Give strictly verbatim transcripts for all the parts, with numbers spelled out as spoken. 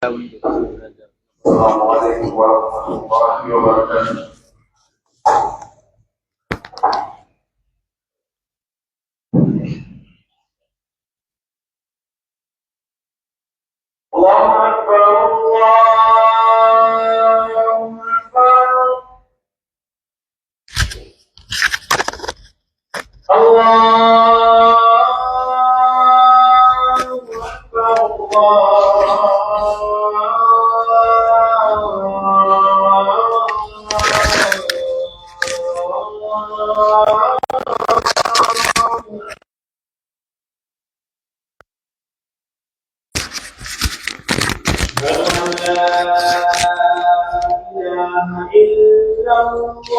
السلام عليكم ورحمة الله وبركاته. الله أكبر، الله أكبر. الله أكبر، الله أكبر. أشهد أن لا إله إلا الله.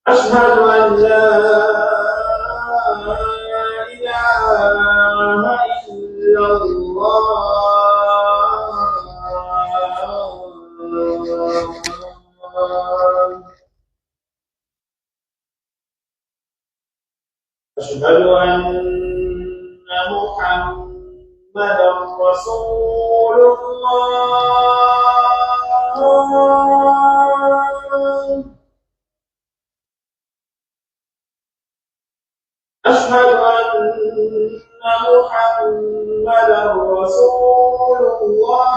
أشهد أن لا إله إلا الله. أشهد أن محمدا رسول الله. أشهد أن محمدا رسول الله.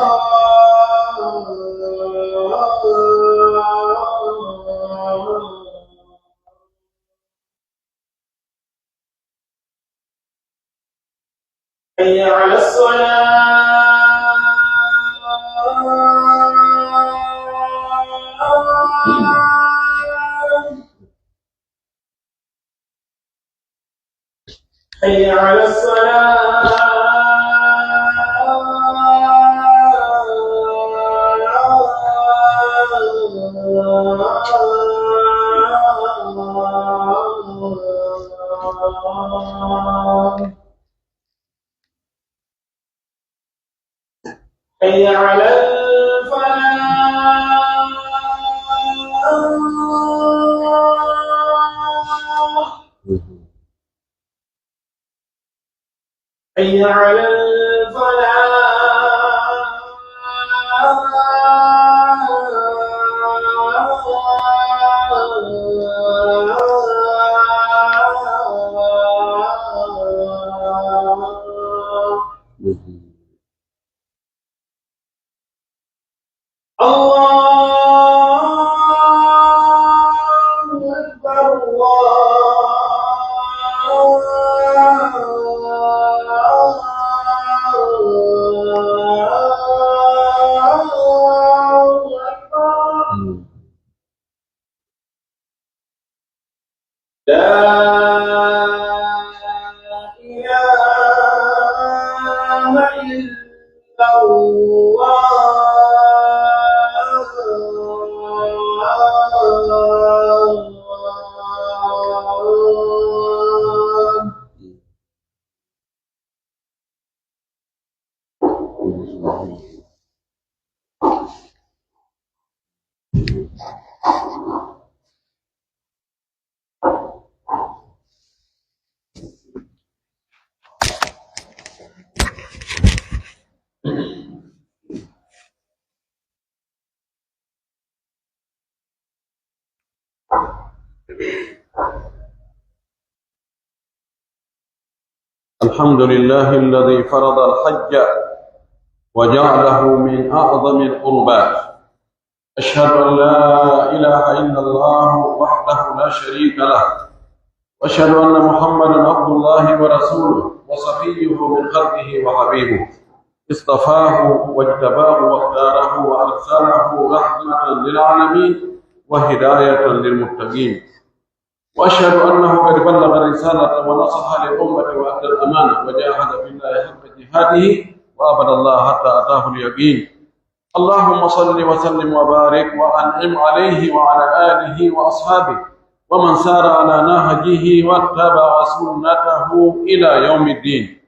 حي على الصلاة. حي على الصلاة. حي على الفلاح. حي على الفلاح. الله أكبر، الله أكبر. لا إله إلا الله. الحمد لله الذي فرض الحج وجعله من أعظم القربات. أشهد أن لا إله إلا الله وحده لا شريك له، وأشهد أن محمدا عبد الله ورسوله وصفيه من خلقه وحبيبه، اصطفاه واجتباه واختاره وأرسله رحمة للعالمين وهداية للمتقين. وأشهد أنه قد بلغ الرسالة ونصح للأمة وأدى الأمانة وجاهد في الله حق جهاده وعبد الله حتى أتاه اليقين. اللهم صل وسلم وبارك وأنعم عليه وعلى آله وأصحابه ومن سار على نهجه واتبع سنته إلى يوم الدين.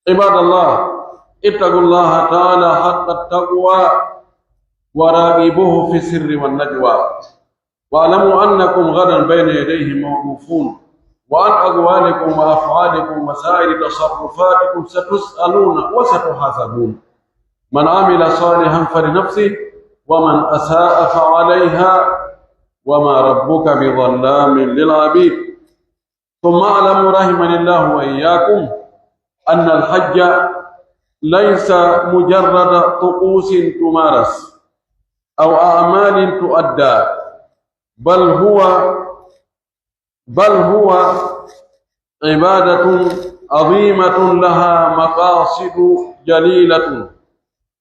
عباد الله، اتقوا الله تعالى حق التقوى وراقبوه في السر والنجوى. واعلموا أنكم غدا بين يديه موقوفون، وعن أقوالكم وأفعالكم وسائر تصرفاتكم ستسألون وستحاسبون. من عمل صالحا فلنفسه، ومن أساء فعليها، وما ربك بظلام للعبيد. ثم اعلموا رحمني الله وإياكم أن الحج ليس مجرد طقوس تمارس أو أعمال تؤدى، بل هو، بل هو عبادة عظيمة لها مقاصد جليلة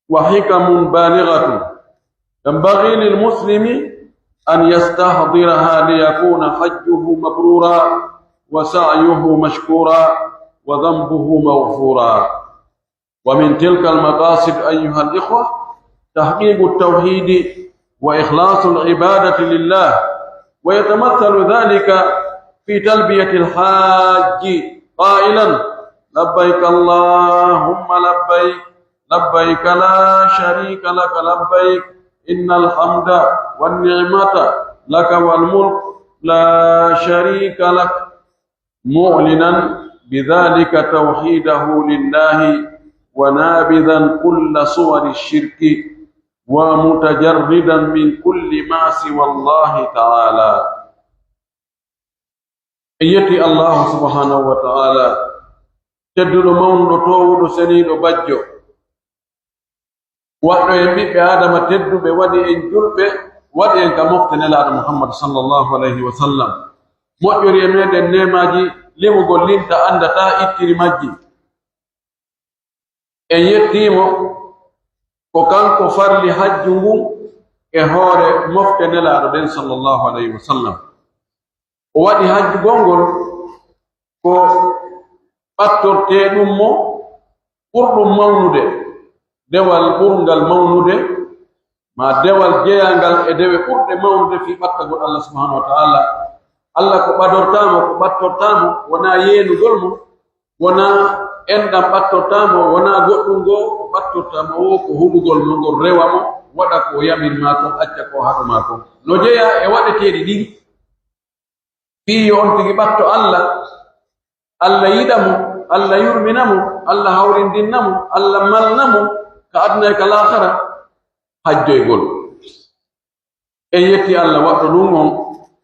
وحكم بالغة، ينبغي للمسلم أن يستحضرها ليكون حجه مبرورا وسعيه مشكورا وذنبه مغفورا. ومن تلك المقاصد أيها الإخوة تحقيق التوحيد وإخلاص العبادة لله، ويتمثل ذلك في تلبية الحاج قائلا: لبيك اللهم لبيك، لبيك لا شريك لك لبيك، إن الحمد والنعمة لك والملك لا شريك لك، معلنا بذلك توحيده لله ونابذا كل صور الشرك ومتجردا من كل ما سوى الله تعالى. En yetti Allahu subhanahu wa ta'ala, tedduɗo, mawnuɗo, toowuɗo, seniiɗo, bajjo, waɗɗo en ɓiɓɓe Aadama tedduɓe, waɗi en julɓe, waɗi en ka mofte Nelaaɗo Muhammad sallallahu alayhi wa sallam, moƴƴori e meɗen neemaaji, limugol linta anndataa ittiri majji. En yettii mo, ko kanko farli hajju ngun e hoore mofte Nelaaɗo ɗen sallallahu alayhi wa sallam. O waɗi hajju gongol ko ɓattortee ɗum mo ɓurɗum mawnude, dewal ɓurngal mawnude, ma dewal jeyangal e dewe ɓurɗe mawnude fii ɓattagol Allah subhanahu wa ta'ala. Allah ko ɓadortaa mo, ko ɓattortaa mo, wonaa yeenugol mo, wonaa enɗam ɓattortaa mo, wonaa goɗɗum goo, ko ɓattortaa mo woo ko hulugol mo ngol rewa mo, waɗa ko o yamir maa kon, acca ko o haɗu maa kon. No jeyaa e waɗeteeɗi ɗin, fii yo on tigi ɓatto Allah, Allah yiɗa mo, Allah yurmina mo, Allah hawrindinna mo, Allah malna mo ka aduna e ka laakhara, hajjoygol. En yetti Allah waɗɗo ɗum on,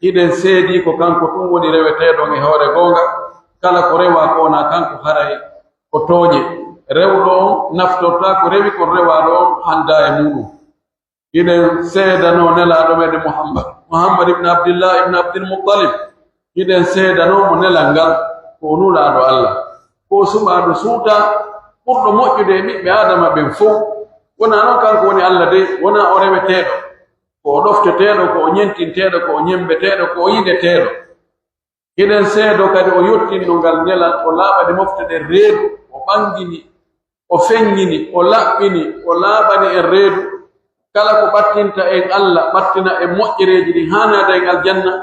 hiɗen seedii ko kanko tun woni reweteeɗo on e hoore goonga, kala ko rewaa ko wonaa kanko haray ko tooñe. Rewɗo on naftortaa ko rewi kon rewaaɗo on handaa e muuɗum. Hiɗen seedanoo Nelaaɗo meɗen Muhammad, Muhammad ibn Abdillah ibn Abdil Muttalib. Hiɗen seedanoo mo nelal ngal, ko o Nulaaɗo Allah, ko o suɓaaɗo suutaa, ɓurɗo moƴƴude e ɓiɓɓe Aadama ɓen fow. Wonaa non kanko woni Allah dey, wonaa o reweteeɗo, ko o ɗofteteeɗo, ko o ñentinteeɗo, ko o ñemmbeteeɗo, ko o yiɗeteeɗo. Hiɗen seedoo kadi o yottinno ngal nelal, o laaɓani mofte ɗen reedu, o ɓangini, o feññini, o laɓɓini, o laaɓani en reedu. Kala ko ɓattinta en Allah, ɓattina en moƴƴereeji ɗin haanaade en aljanna,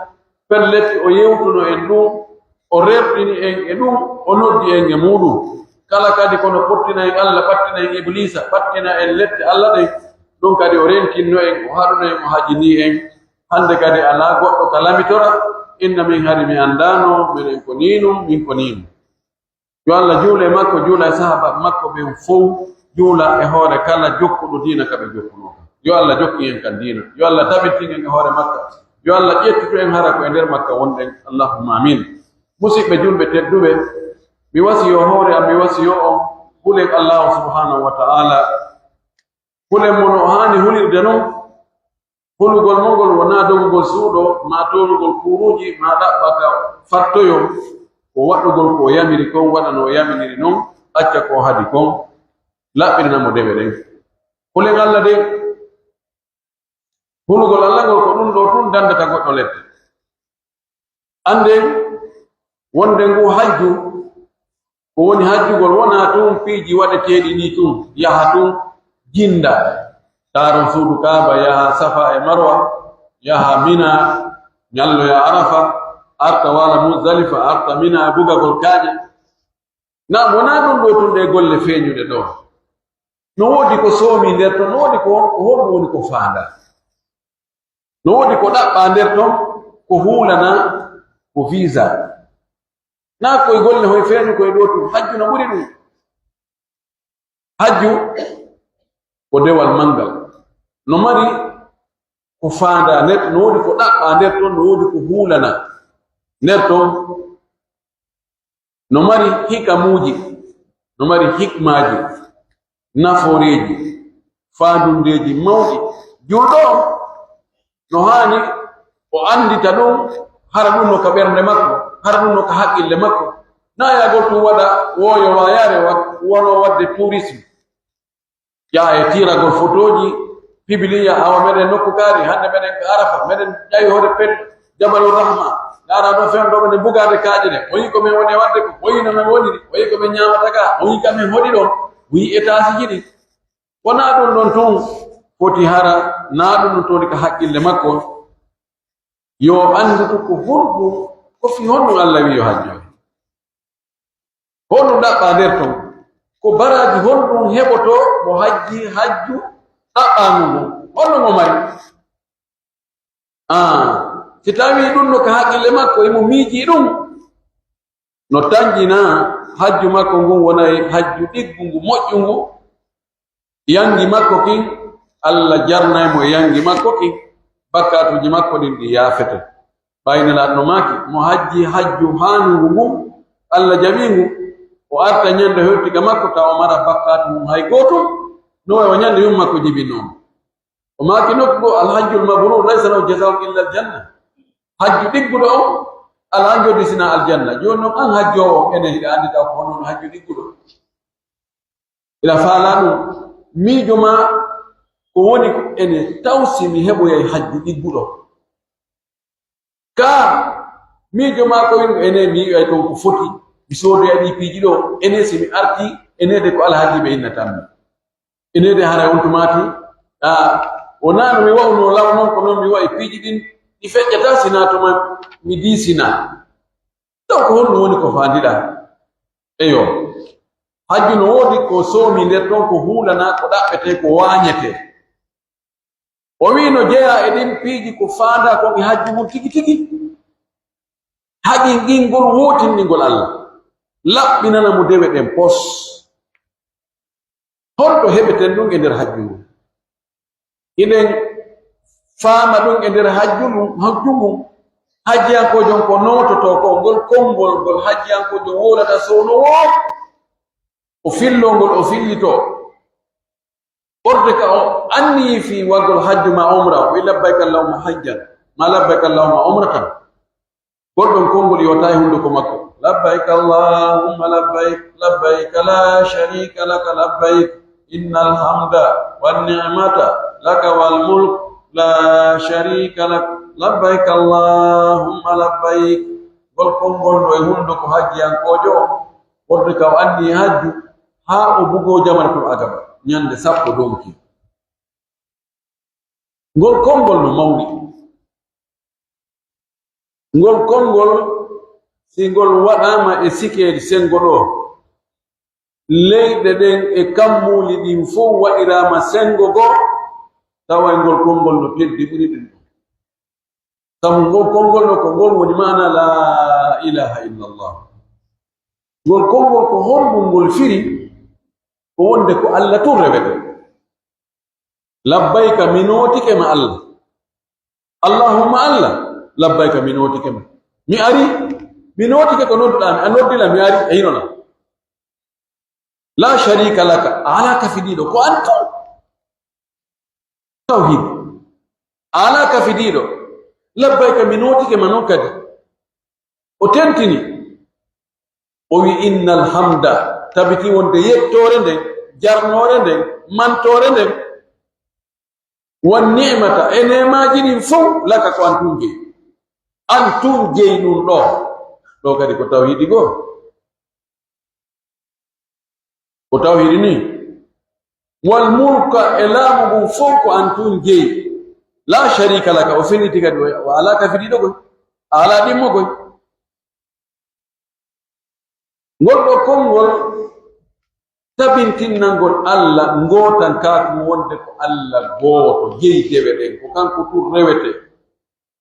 pellet o yewtuno en ɗum, o rerɗini en e ɗum, o noddi en e muuɗum. Kala kadi ko no ɓattina en Allah, ɓattina en Ibliisa, ɓattina en lette Allah ɗen, ɗum kadi o renkinno en, o haɗuno en, o hajini en. Hannde kadi alaa goɗɗo ka lamitora, inna min hari mi anndaano, minen ko nii nun, min ko nii nun. Yo Allah juulu e makko, juula e sahaabaaɓe makko ɓen fow, juula e hoore kala jokkuɗo diina ka ɓe jokkunoo kan. Yo Allah jokku en kan diina. Yo Allah tabintin en e hoore makka. Yo Allah ƴettitu en hara ko e nder makka wonɗen. Allahumma amin. Musidɓe julɓe tedduɓe, mi wasiyoo hoore am, mi wasiyoo on, hulen Allahu subhanahu wa ta'ala. Hulen mo no o haani hulirde non. Hulugol mo ngol wonaa dogugol suuɗo, maa toonugol kuuruuji, maa ɗaɓɓa ka fattoyoo. Ko waɗugol ko o yamiri kon, waɗa no o yaminiri non, acca ko o hadi kon, laɓɓinana mo dewe ɗen. Hulen Alla de, hulugol Alla ngol ko ɗun ɗoo tun danndata goɗɗo lette. Annden wonde ngu hajju, ko woni hajjugol, wonaa tun piiji waɗeteeɗi ɗii tun, yaha tun jinnda, taaron suudu Kaaba, yaha Safa e Marwa, yaha Mina, ñalloya Arafa, arta waala Muzdalifa, arta Mina, bugagol kaaƴe. Naam, wonaa ɗun ɗoo tun ɗee golle feeñuɗe ɗoo. No woodi ko soomi nder ton, no woodi ko, ko honɗun woni ko faandaa? No woodi ko ɗaɓɓaa nder ton, ko huulanaa, ko visa. Naa koy golle hoy feeñu koy ɗoo tun, hajju no ɓuri ɗum. Hajju ko dewal manngal. No mari ko faandaa nder, no woodi ko ɗaɓɓaa nder ton, no woodi ko huulanaa nder ton. No mari hikamuuji, no mari hikmaaji, nafooreeji, faandundeeji mawɗi. Julɗo on no haani o anndita ɗum, hara ɗum no ka ɓernde makko, hara ɗum no ka haqqille makko. Naa yaagol tun waɗa wooyo waayaare wa-, wano waɗde tourisme. Yaa e tiiragol fotooji, pibiliya, awa meɗen nokku kaari, hannde meɗen ka Arafa, meɗen ƴawi hoore pet, Jabalu Rahma, ndaara ɗo fewndo meɗen bugaade kaaƴe ɗe, o yii ko men woni e waɗde ko, o yii no men woniri, o yii ko men ñaamata ka, o yii ka men hoɗi ɗon, o yii etaasiiji ɗin. Wonaa ɗum ɗon tun foti hara, naa ɗum ɗon toni ka haqqille makko. Yo anndu ko honɗum, ko fii honɗum Alla wi'i yo hajjoy. Honɗum ɗaɓɓaa nder ton? Ko baraaji honɗum heɓotoo mo hajji hajju ɗaɓɓaangu ngun? Honɗum o mari? Aa, si tawii ɗum no ka haqqille makko, imo miijii ɗum, no tanƴinaa hajju makko ngun wonay hajju ɗiggungu, moƴƴungu, Yangi makko kin, Alla jarnay mo e yangi makko kin, bakkaatuuji makko ɗin ɗi yaafete. Ɓay Nelaaɗo no maaki, mo hajji hajju haanungu ngun, Alla jaɓii ngu, o arta ñande hoytude ka makko, tawa o mara bakkaatu ngun hay gootum, no way o ñande yum makko jibinoo mo. O maaki nokku goo, "Alhajjul mabruur laysa lahu jazaa'un illa aljanna." Hajju ɗigguɗo on, Alla joddisinaa aljanna. Jooni non, an hajjoowo on, enen hiɗa anndi taw ko honno hajju ɗigguɗo? Ila faalaa ɗum, miijo maa ko woni ko ene taw si mi heɓoyay hajju ɗigguɗo. Kaa miijo maa ko woni ko ene mi yi'ay toon ko foti, mi soodoya ɗii piiji ɗoo, ene si mi artii, ene de ko alhaji ɓe innatammi. Ene de haray on tumaati, a, wonaa no mi wa'unoo law non, ko non mi wa'i piiji ɗin, ɗi feƴƴataa si naa tuma mi diisinaa. Taw ko honɗum woni ko faandiɗaa? Eyo, hajju no woodi ko soomi nder ton, ko huulanaa, ko ɗaɓɓetee, ko waañetee. O wi'i no jeyaa e ɗin piiji ko faandaa kon e hajju ngun tigi tigi. Haqqinɗingol wootinɗingol Alla. Laɓɓinana mo dewe ɗen pos. Honto heɓeten ɗum e nder hajju ngun? Hiɗen faama ɗum e nder hajju ngun, hajju ngun. Hajjiyankoojo on ko noototoo ko, ngol konngol ngol hajjiyankoojo wowlata soono woo, o filloo ngol, o fillitoo. Ɓurde ka o anniyii fii waɗgol hajju maa umra, o wi'i, "Labbayka Allahumma hajjan, maa labbayka Allahumma umratan." Goɗɗon konngol yowataa e hunnduko makko. "Labbayka Allahumma labbayk, labbayka laa sharika laka labbayk, innal hamda wan ni'mata laka wal mulk, laa sharika lak, labbayka Allahumma labbayk." Ngol konngol no e hunnduko hajjiyankoojo on, ɓurde ka o anniyii hajju, haa o bugoo Jamratul Aqaba, ñande sappo donki. Ngol konngol no mawni. Ngol konngol, si ngol waɗaama e sikeeli senngo ɗoo, leyɗe ɗen e kammuuli ɗin fow waɗiraama senngo goo, tawa ngol konngol no teddi ɓuri ɗin ɗon. Sabu ngol konngol ɗoo ko ngol woni maana laa ilaaha illallah. Ngol konngol ko honɗum ngol firi? Ko wonde ko Alla tun rewete. Labbayka, mi nootike ma Alla. Allahumma Alla, labbayka, mi nootike ma. Mi ari, mi nootike ko nodduɗaa mi, a noddi lan, mi ari, a hino lan. Laa sharika laka, a alaa kafidiiɗo, ko an tun. Tawhiid. A alaa kafidiiɗo. Labbayka, mi nootike ma non kadi. O tentini. O wi, "Innal hamda," tabiti wonde yettoore nden, jarnoore nden, mantoore nden, "wan ni'mata," e neemaaji ɗin fow, "laka," ko an tun jeyi. An tun jeyi ɗun ɗoo. Ɗoo kadi ko tawhiidi goo. Ko tawhiidi nii. "Wal mulka," e laamu ngun fow ko an tun jeyi. "Laa sharika laka," o felliti kadi, o alaa kafidiiɗo koy, a alaa ɗimmo koy. Ngol ɗoo konngol tabintinnangol Alla, ngootankaaku wonde ko Alla gooto, jeyi dewe ɗen, ko kanko tun rewete.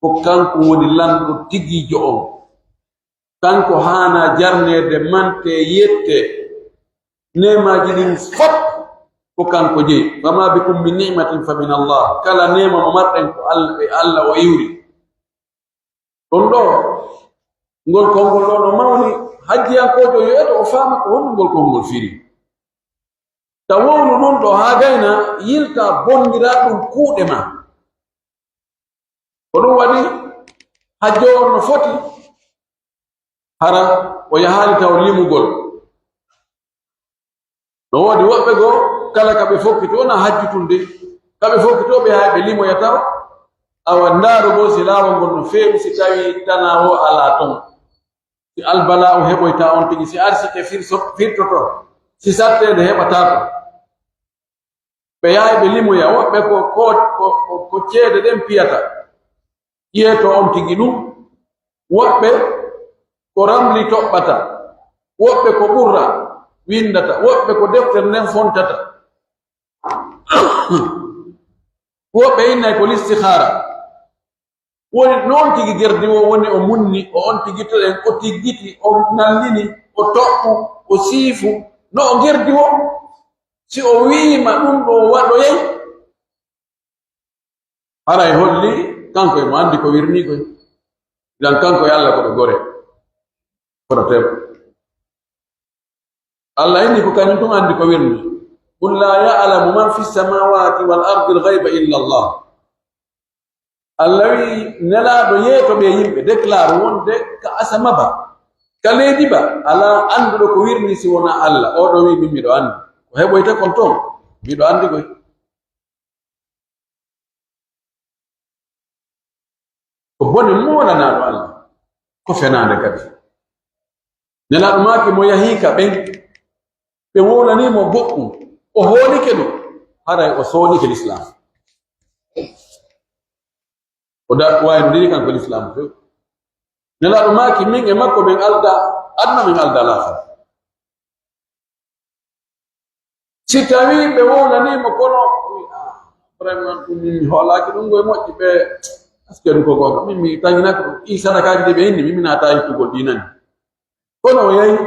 ko kanko woni lanɗo tigiijo on. Kanko haanaa jarneede, mantee, yettee. Neemaaji ɗin fof ko kanko jeyi. "Wa ma bikum min ni'matin fa min Allah." Kala neema mo marɗen ko Alla, e Alla o iwri. Ɗon ɗoo, ngol konngol ɗoo no mawni, hajjiyankoojo yo eto o faama ko honɗum ngol konngol firi. Ta wowlu ɗum ɗoo haa gayna, yilta bonndiraa ɗum kuuɗe maa. Ko ɗum waɗi hajjoowo on no foti hara o yahaali taw limugol. No woodi woɓɓe goo, kala ka ɓe fokkitoo, wonaa hajju tun de, ka ɓe fokkitoo ɓe yahay ɓe limoya taw, awa ndaarugol si laawol ngol no feewi, si tawii tanaa woo alaa ton. Si albala'u heɓoytaa on tigi, si arsike firso-, firtoto, si satteende heɓataa ton. Ɓe yahay ɓe limoya, woɓɓe ko, ko, ko, ko, ko ceede ɗen piyata, ƴeeto on tigi ɗum, woɓɓe ko ramli toɓɓata, woɓɓe ko ɓurra winndata, woɓɓe ko deftere nden fontata, woɓɓe innay ko listihaara. Woni non tigi gerdi o woni, o munni, o on tigi to en, o tiggiti, o nallini, o toɓɓu, o siifu, no o gerdi o. Si o wi'ima ɗum ɗo waɗoyay, haray holli kanko e mo anndi ko wirnii koy. Idan kanko e Alla ko ɓe gore. Kono tem. Alla inni ko kañum tun anndi ko wirnii. "Qul la ya'lamu man fi samawati wal ardi al ghayba illa Allah." Alla wi'i, Nelaaɗo, yeeto ɓe yimɓe, déclare wonde ka asama ba, ka leydi ba, alaa annduɗo ko wirnii si wonaa Alla. Oo ɗoo wi'i, "Min miɗo anndi." Ko heɓoyta kon ton, miɗo anndi koy. Ko bone moolanaaɗo Alla, ko fenaande kadi. Nelaaɗo maaki mo yahii ka ɓen, ɓe wowlanii mo goɗɗum, o hoolike ɗum, haray o soodike Lislaam. O da-, waynodiri kanko Lislaam few. Nelaaɗo maaki, min e makko men aldaa aduna, men aldaa laakara. Si tawii ɓe wowlanii mo, kono, o wi'i, "Ah, vraiment, ɗum min mi hoolaaki ɗum, ngoy moƴƴi ɓe, est-ce que ɗum ko goonga? Min mi tañinaka ɗum. Ɗii sadakaaji ɗi ɓe inni, min mi naata yittugol ɗi nani." Kono o yahi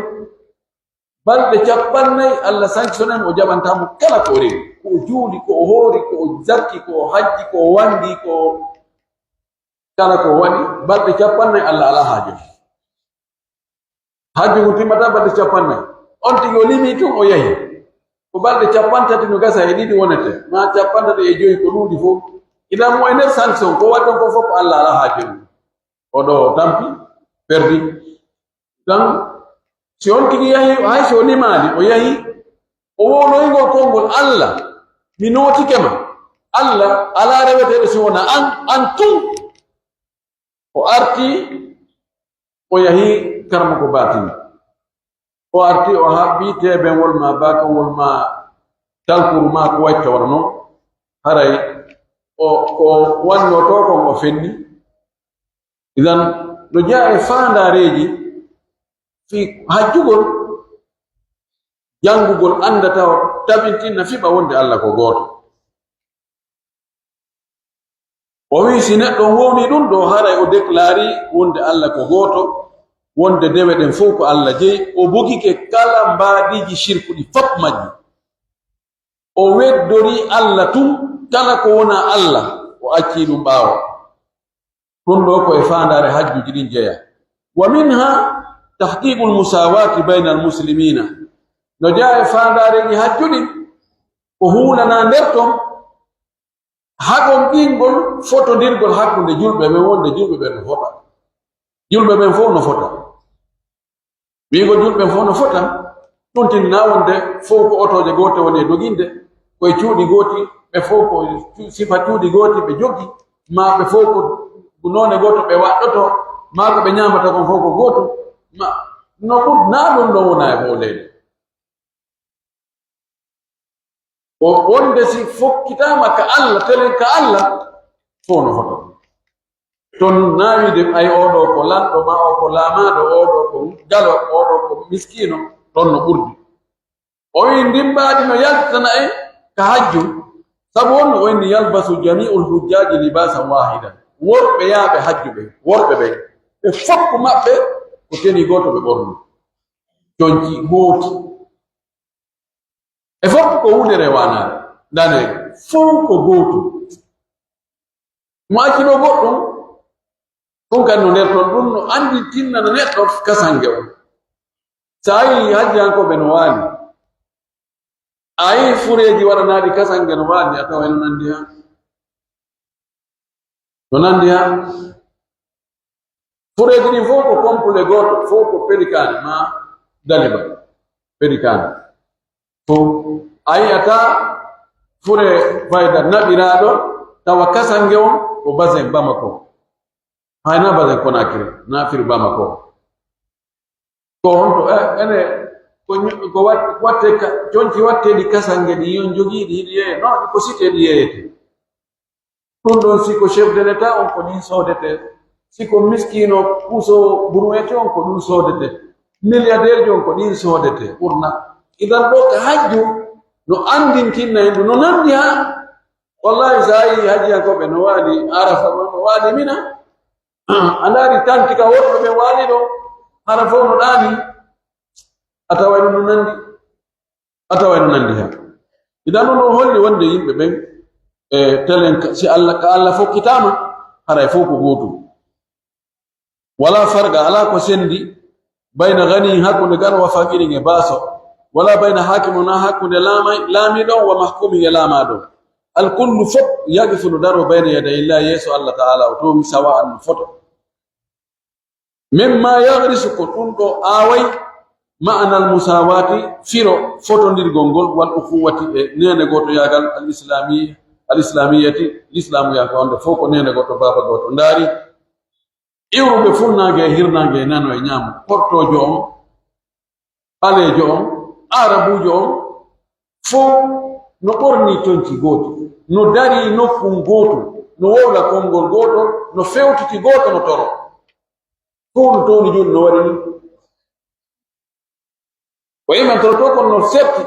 balɗe cappannayi, Alla sanctionay mo, o jaɓantaa mo kala ko o rewi. Ko o juuli, ko o hoori, ko o zakki, ko o hajji, ko o wangi, ko kala ko o waɗi, balɗe cappannayi, Alla alaa haaju. Hajju ngun timmataa balɗe cappannayi. On tigi o limii tun, o yahi. Ko balɗe cappanɗe tati no gasa e ɗiɗi wonete, maa cappanɗe tati e jowi ko ɗuuɗi fof. Idan mo e nder sanction, ko waɗi ɗon ko fof ko Alla alaa haaju e mum. O ɗo tampi, perdi. Idan, si on tigi yahi, hay si o limaali, o yahi, o wowloyngol konngol Alla, mi nootike ma. Alla alaa reweteeɗo si wonaa an, an tun. O arti, o yahi karamoko baatin. O arti, o haɓɓi teebenwol maa, baakawol maa, talkuru maa, ko watta wano non. Haray o, ko wannotoo kon o fenni. Idan, no jeyaa e faandaareeji fii hajjugol, janngugol, annda tawa, tabintinna, fiɓa wonde Alla ko gooto. O wi'i, si neɗɗo on wowlii ɗum ɗoo, haray o deklarii wonde Alla ko gooto, wonde dewe ɗen fow ko Alla jeyi, o bugike kala mbaadiiji sirku ɗi fop majji. O weddorii Alla tun, kala ko wonaa Alla, o accii ɗum ɓaawo. Ɗum ɗoo ko e faandaare hajjuuji ɗin jeyaa. Wa minha tahqiqul musawati baynal muslimina. No jeyaa e faandaareeji hajju ɗin, ko huulanaa nder ton, hagonɗingol fotondirgol hakkunde julɓe ɓen, wonde julɓe ɓen no fota. Julɓe ɓen fow no fota. Wi'ugol julɓe ɓen fow no fota, ɗum tinna wonde fow ko otooje goote woni e doginde, ko e cuuɗi gooti, ɓe fow ko cu-, sifa cuuɗi gooti ɓe jogi, maa ɓe fow ko noone gooto ɓe waɗɗoto, maa ko ɓe ñaamata kon fow ko gootum, ma, no ɗum, naa ɗum ɗon wona e fow leydi. O wonde si fokkitaama ka Alla, telen ka Alla, fow no foto. Ton naawide, ay, oo ɗoo ko lanɗo, maa oo ko laamaaɗo, oo ɗoo ko galo, oo ɗoo ko miskiino, ton no ɓurdi. O wi'i, ndin mbaadi no yaltana en ka hajju, sabu on o inni, "Yalbasu jami'ul hujjaji libasan wahidan." worɓe yaaɓe hajju ɓen, worɓe ɓen, ɓe fof maɓɓe ko tenue gooto ɓe ɓorni, conci gooti. E fof ko huunde rewaanaare, ndaneere, fof ko gootum. Mo accinoo goɗɗum, ɗum kadi no nder ton, ɗum no anndintinana neɗɗo kasange on. So a yii hajjiyankooɓe no waali, a yii fureeji waɗanaaɗi kasange no waali, a tawa eno nanndi han. No nanndi han. Fureeji ɗin fof ko complet gooto, fof ko pelikaane maa daliba. Pelikaane. Fof. A yi'ataa fure fayda naɓiraaɗo, tawa kasange on ko basin Bamako. Hay na basin Conakry, na firi Bamako. Ko honto, eh, ene, ko ñu-, ko wat-, watte ka, conci watteeɗi kasange ɗi, yon jogiiɗi hiɗi yeeye. Non, ɗi ko siteeɗi yeeyete. Ɗum ɗon, si ko chef de l'État on, ko ɗin soodetee. Si ko miskiino puso buruweeti on, ko ɗum soodetee. Milliardaire on, ko ɗin soodetee. Ɓurna. Idan ɗo ka hajju no anndintinna en ɗum, no nanndi haa. Wallahi, so a yii hajjiyankooɓe no waali Arafa, no waali Mina, a ndaari tanti ka worɓe ɓe waali ɗo, hara fof no ɗaani, a taway ɗum no nanndi, a taway no nanndi hen. Idan ɗum ɗon holli wonde yimɓe ɓen, e telen ka, si Allah, ka Allah fokkitaama, haray fof ko gootum. Wala farqa, alaa ko sendi, bayna ganiyin, hakkunde garɗo, wa faqirin, e baaso. Wala bayna haakimin, na hakkunde laamay-, laamiiɗo on, wa mahkumin, e laamaaɗo on. Al kullu, fof, yaqifu, no daroo, bayna yaday Illahi, yeeso Allah Ta'ala, o toowi, sawa'an, no foto. Mimma yagrisu, ko ɗum ɗo aaway, ma'anal musawaati, firo fotondirgol ngol, wal ukhuwati, e neene gootoyaagal, al islami-, al islamiyati, lislaamuyaaka, wonde fof ko neene gooto, baaba gooto. Ndaari, iwruɓe funnaange e hirnaange e nano e ñaamo, portoojo on, ɓaleejo on, aarabuujo on, fow no ɓornii conci gooti, no darii nokkun gootun, no wowla konngol gootol, no fewtiti gooto, no toroo. Fow no towni juuɗe, no waɗi nii. Ko yimɓe torotoo kon no serti.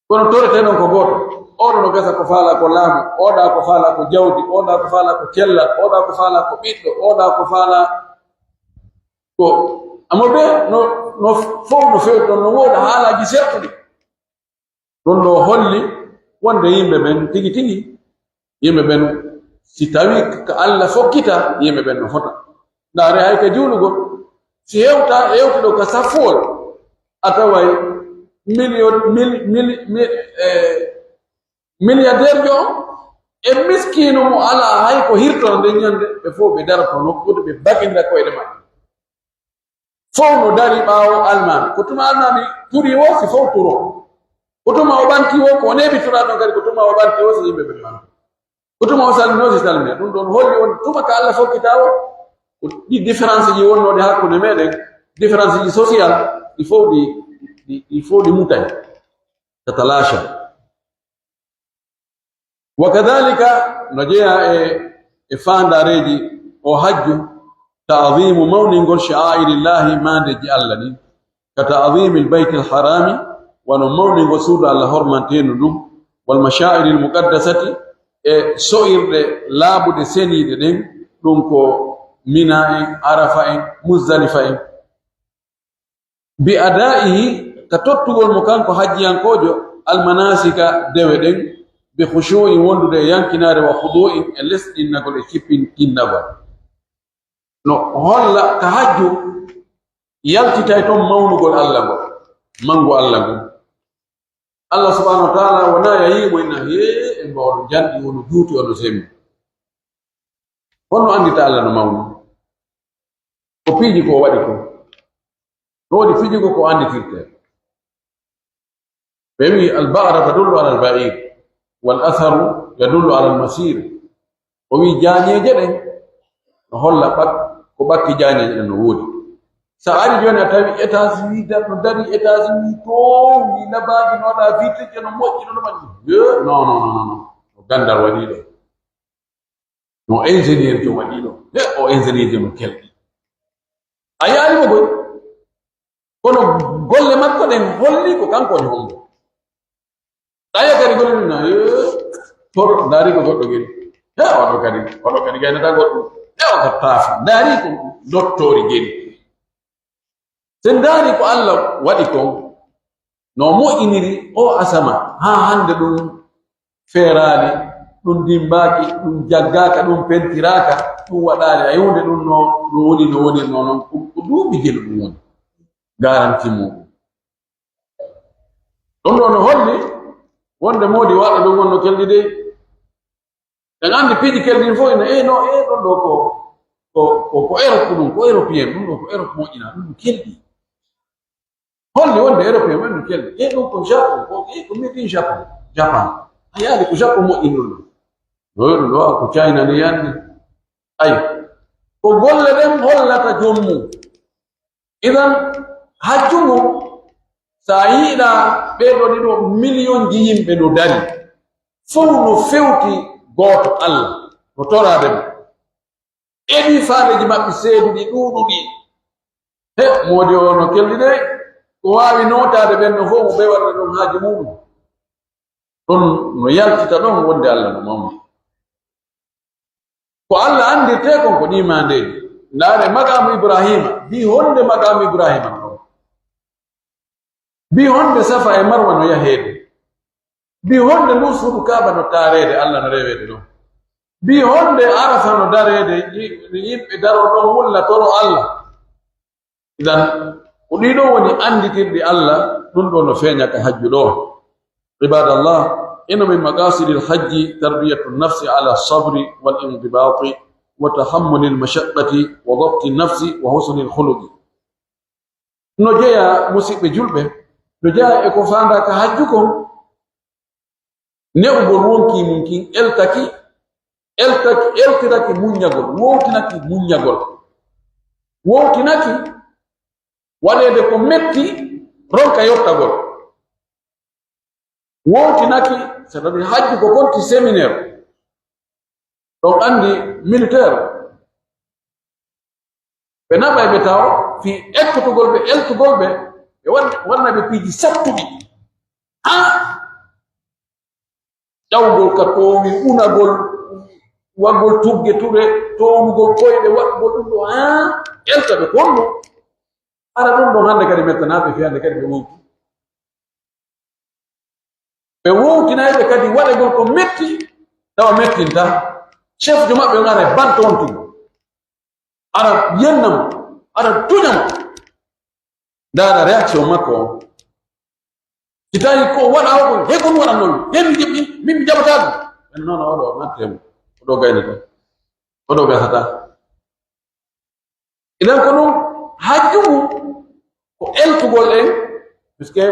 Kono torete non ko gooto. Oɗo no gasa ko faala ko laamu, oɗa ko faala ko jawdi, oɗa ko faala ko cellal, oɗa ko faala ko ɓiɗɗo, oɗa ko faala ko, amma ɓe no, no fow no feewti ɗon, no wooda haalaaji sertuɗi. Ɗum ɗo holli wonde yimɓe ɓen tigi tigi, yimɓe ɓen, si tawi ka Allah fokkita, yimɓe ɓen no fota. Ndaare hay ka juulugol, si hewta, hewtuɗo ka saffuwol, a taway million, mil-, mil-, mil-, eh, milliardaire jo on e miskiino mo alaa hay ko hirtoo nden ñande, ɓe fow ɓe daroto nokkuure, ɓe bagindira koyɗe maɓɓe. Fow no dari ɓaawo almaami. Ko tuma almaami turi woo, si fow turoo. Ko tuma o ɓanti woo, ko o neeɓi turaa ɗon kadi, ko tuma o ɓanti woo, si yimɓe ɓe ɓanti. Ko tuma o salminoo, si salmina. Ɗum ɗon holli on tuma ka Allah fokkita o, ko ɗi différence ji wonnooɗi hakkunde meɗen, différence ji social, ɗi fow ɗi, ɗi, ɗi fow ɗi mutay. Tatalasha. Wa kadhalika, no jeyaa e, e faandaareeji o hajju, ta'zimu, mawningol, sha'airillahi, maandeeji Allah ɗin, ka ta'zimil baytil harami, wano mawningol suudu Allah hormanteendu ndun, wal masha'iril muqaddasati, e so'irɗe laaɓuɗe seniiɗe ɗen, ɗum ko Mina en, Arafa en, Muzdalifa en. Bi adaihi, ka tottugol mo kanko hajjiyankoojo, almanasika, dewe ɗen, bi khushu'in, wondude e yankinaare, wa khudu'in, e lesɗinnagol, e kippintinnagol. No holla ka hajju yaltitay ton mawnugol Allah ngol, mangu Allah ngol. Allah subhanahu wa ta'ala wonaa yayii mo inna, hee, e mbo ono janɗi, ono juuti, ono sembi. Honno anndita Allah no mawni? Ko piiji ko o waɗi ko. No woodi piiji ko ko annditirte. Ɓe wi'i, "Al-ba'ra tadullu ala al-ba'ir, wal atharu yadullu ala al-masir." O wi'i, jaañeeje ɗen no holla ɓak-, ko ɓakki jaañeeje ɗen no woodi. Sa ari jooni a tawi États-Unis da-, no dari États-Unis to, ni labaaji no waɗa vitrine no moƴƴi no ɗumanni. Yo, non, non, non, non, non. Ko gandal waɗi ɗo. No ingénieur jo waɗi ɗo. He, o ingénieur jo no kelɗi. A yaali mo koy. Kono golle makko ɗen holli ko kanko woni hombo. Ɗaya kadi golle ɗum na, eh, to ndaari ko goɗɗo gel. He, oɗo kadi, oɗo kadi gaynataa goɗɗum. He, o ka taafa. Ndaari ko dottoori geni. Sen ndaari ko Alla waɗi kon, no moƴƴiniri o asama, haa hannde ɗum feeraali, ɗum dimmbaaki, ɗum jaggaaka, ɗum pentiraaka, ɗum waɗaali. A yewde ɗum no, no woni, no woni, no non, ko, ko duuɓi gelu ɗum woni. Garanti muɗum. Ɗum ɗoo no holli wonde moodi waɗa ɗum wonno kelɗi dey. En anndi piiji kelɗi ɗin fof ina, eh, no, eh, ɗum ɗoo ko, ko, ko, ko Europe ɗum, ko Européen, ɗum ɗoo ko Europe moƴƴina, ɗum ɗum kelɗi. Holli wonde Européen wonno kelɗi. Eh, ɗum ko Japon, ko, eh, ko made in Japon, Japan. A yaali ko Japon moƴƴini ɗum ɗoo. No, ɗum ɗoo ko China ni yandi. Ayo. Ko golle ɗen hollata joom mum. Idan, hajju ngun, so a yiɗaa ɓee ɗoo ɗiɗo miliyonji yimɓe no dari, fow no fewti gooto Alla, no toraade mo. Eɗi faaleeji maɓɓe seeduɗi, ɗuuɗuɗi. He, moodi o no kelɗi de, ko waawi nootaade ɓen no fow, mo ɓe waɗata ɗum haaji muɗum. Ɗon no yaltita ɗon wonde Alla no mawni. Ko Alla anndirtee kon ko ɗii maandeeji. Ndaare maqaamu Ibraahiima, mbi honde maqaamu Ibraahiima no ɗon? Mbi honde Safa e Marwa no yaheede? Mbi honde ndun suudu Kaaba no taareede, Alla no reweede ɗon? Mbi honde Arafa no dareede, yi-, yimɓe daroo ɗon wulla toro Alla? Idan, ko ɗii ɗoo woni annditirɗi Alla, ɗum ɗoo no feeña ka hajju ɗoo. عباد الله، إن من مقاصد الحج تربية النفس على الصبر والانضباط وتحمل المشقة وضبط النفس وحسن الخلق. No jeyaa, musiɓɓe julɓe, no jeyaa e ko faandaa ka hajju kon, ne'ugol wonkii mun kin, eltaki, eltaki, eltiraki muññagol, wowtinaki muññagol, wowtinaki waɗeede ko metti, ronka yottagol, wowtinaki, c'est-à-dire hajju ko konti séminaire, on anndi militaire, ɓe naɓay ɓe taw fii ekkotugol ɓe, eltugol ɓe, ɓe wan-, wanna ɓe piiji sattuɗi. Haa ƴawgol ka toowi, unagol, waɗgol tugge ture, townugol koyɗe, waɗgol ɗum ɗo, haa elta ɓe konno. Ara ɗum ɗon hannde kadi mettanaa ɓe fii hannde kadi ɓe wowti. Ɓe wowtinayɓe kadi waɗagol ko metti, tawa mettinta. Chef jo maɓɓe on ara e banta on tun. Ara yenna mo, ara tuña mo. Ndaara réaction makko on. Si tawi ko waɗa o ko, he ko ɗum waɗanoo mi? He mi jaɓi, min mi jaɓataa ɗum. En noon oɗo natte mo, oɗo gaynata, oɗo gasata. Idan ko ɗum hajju ngu ko eltugol en, puisque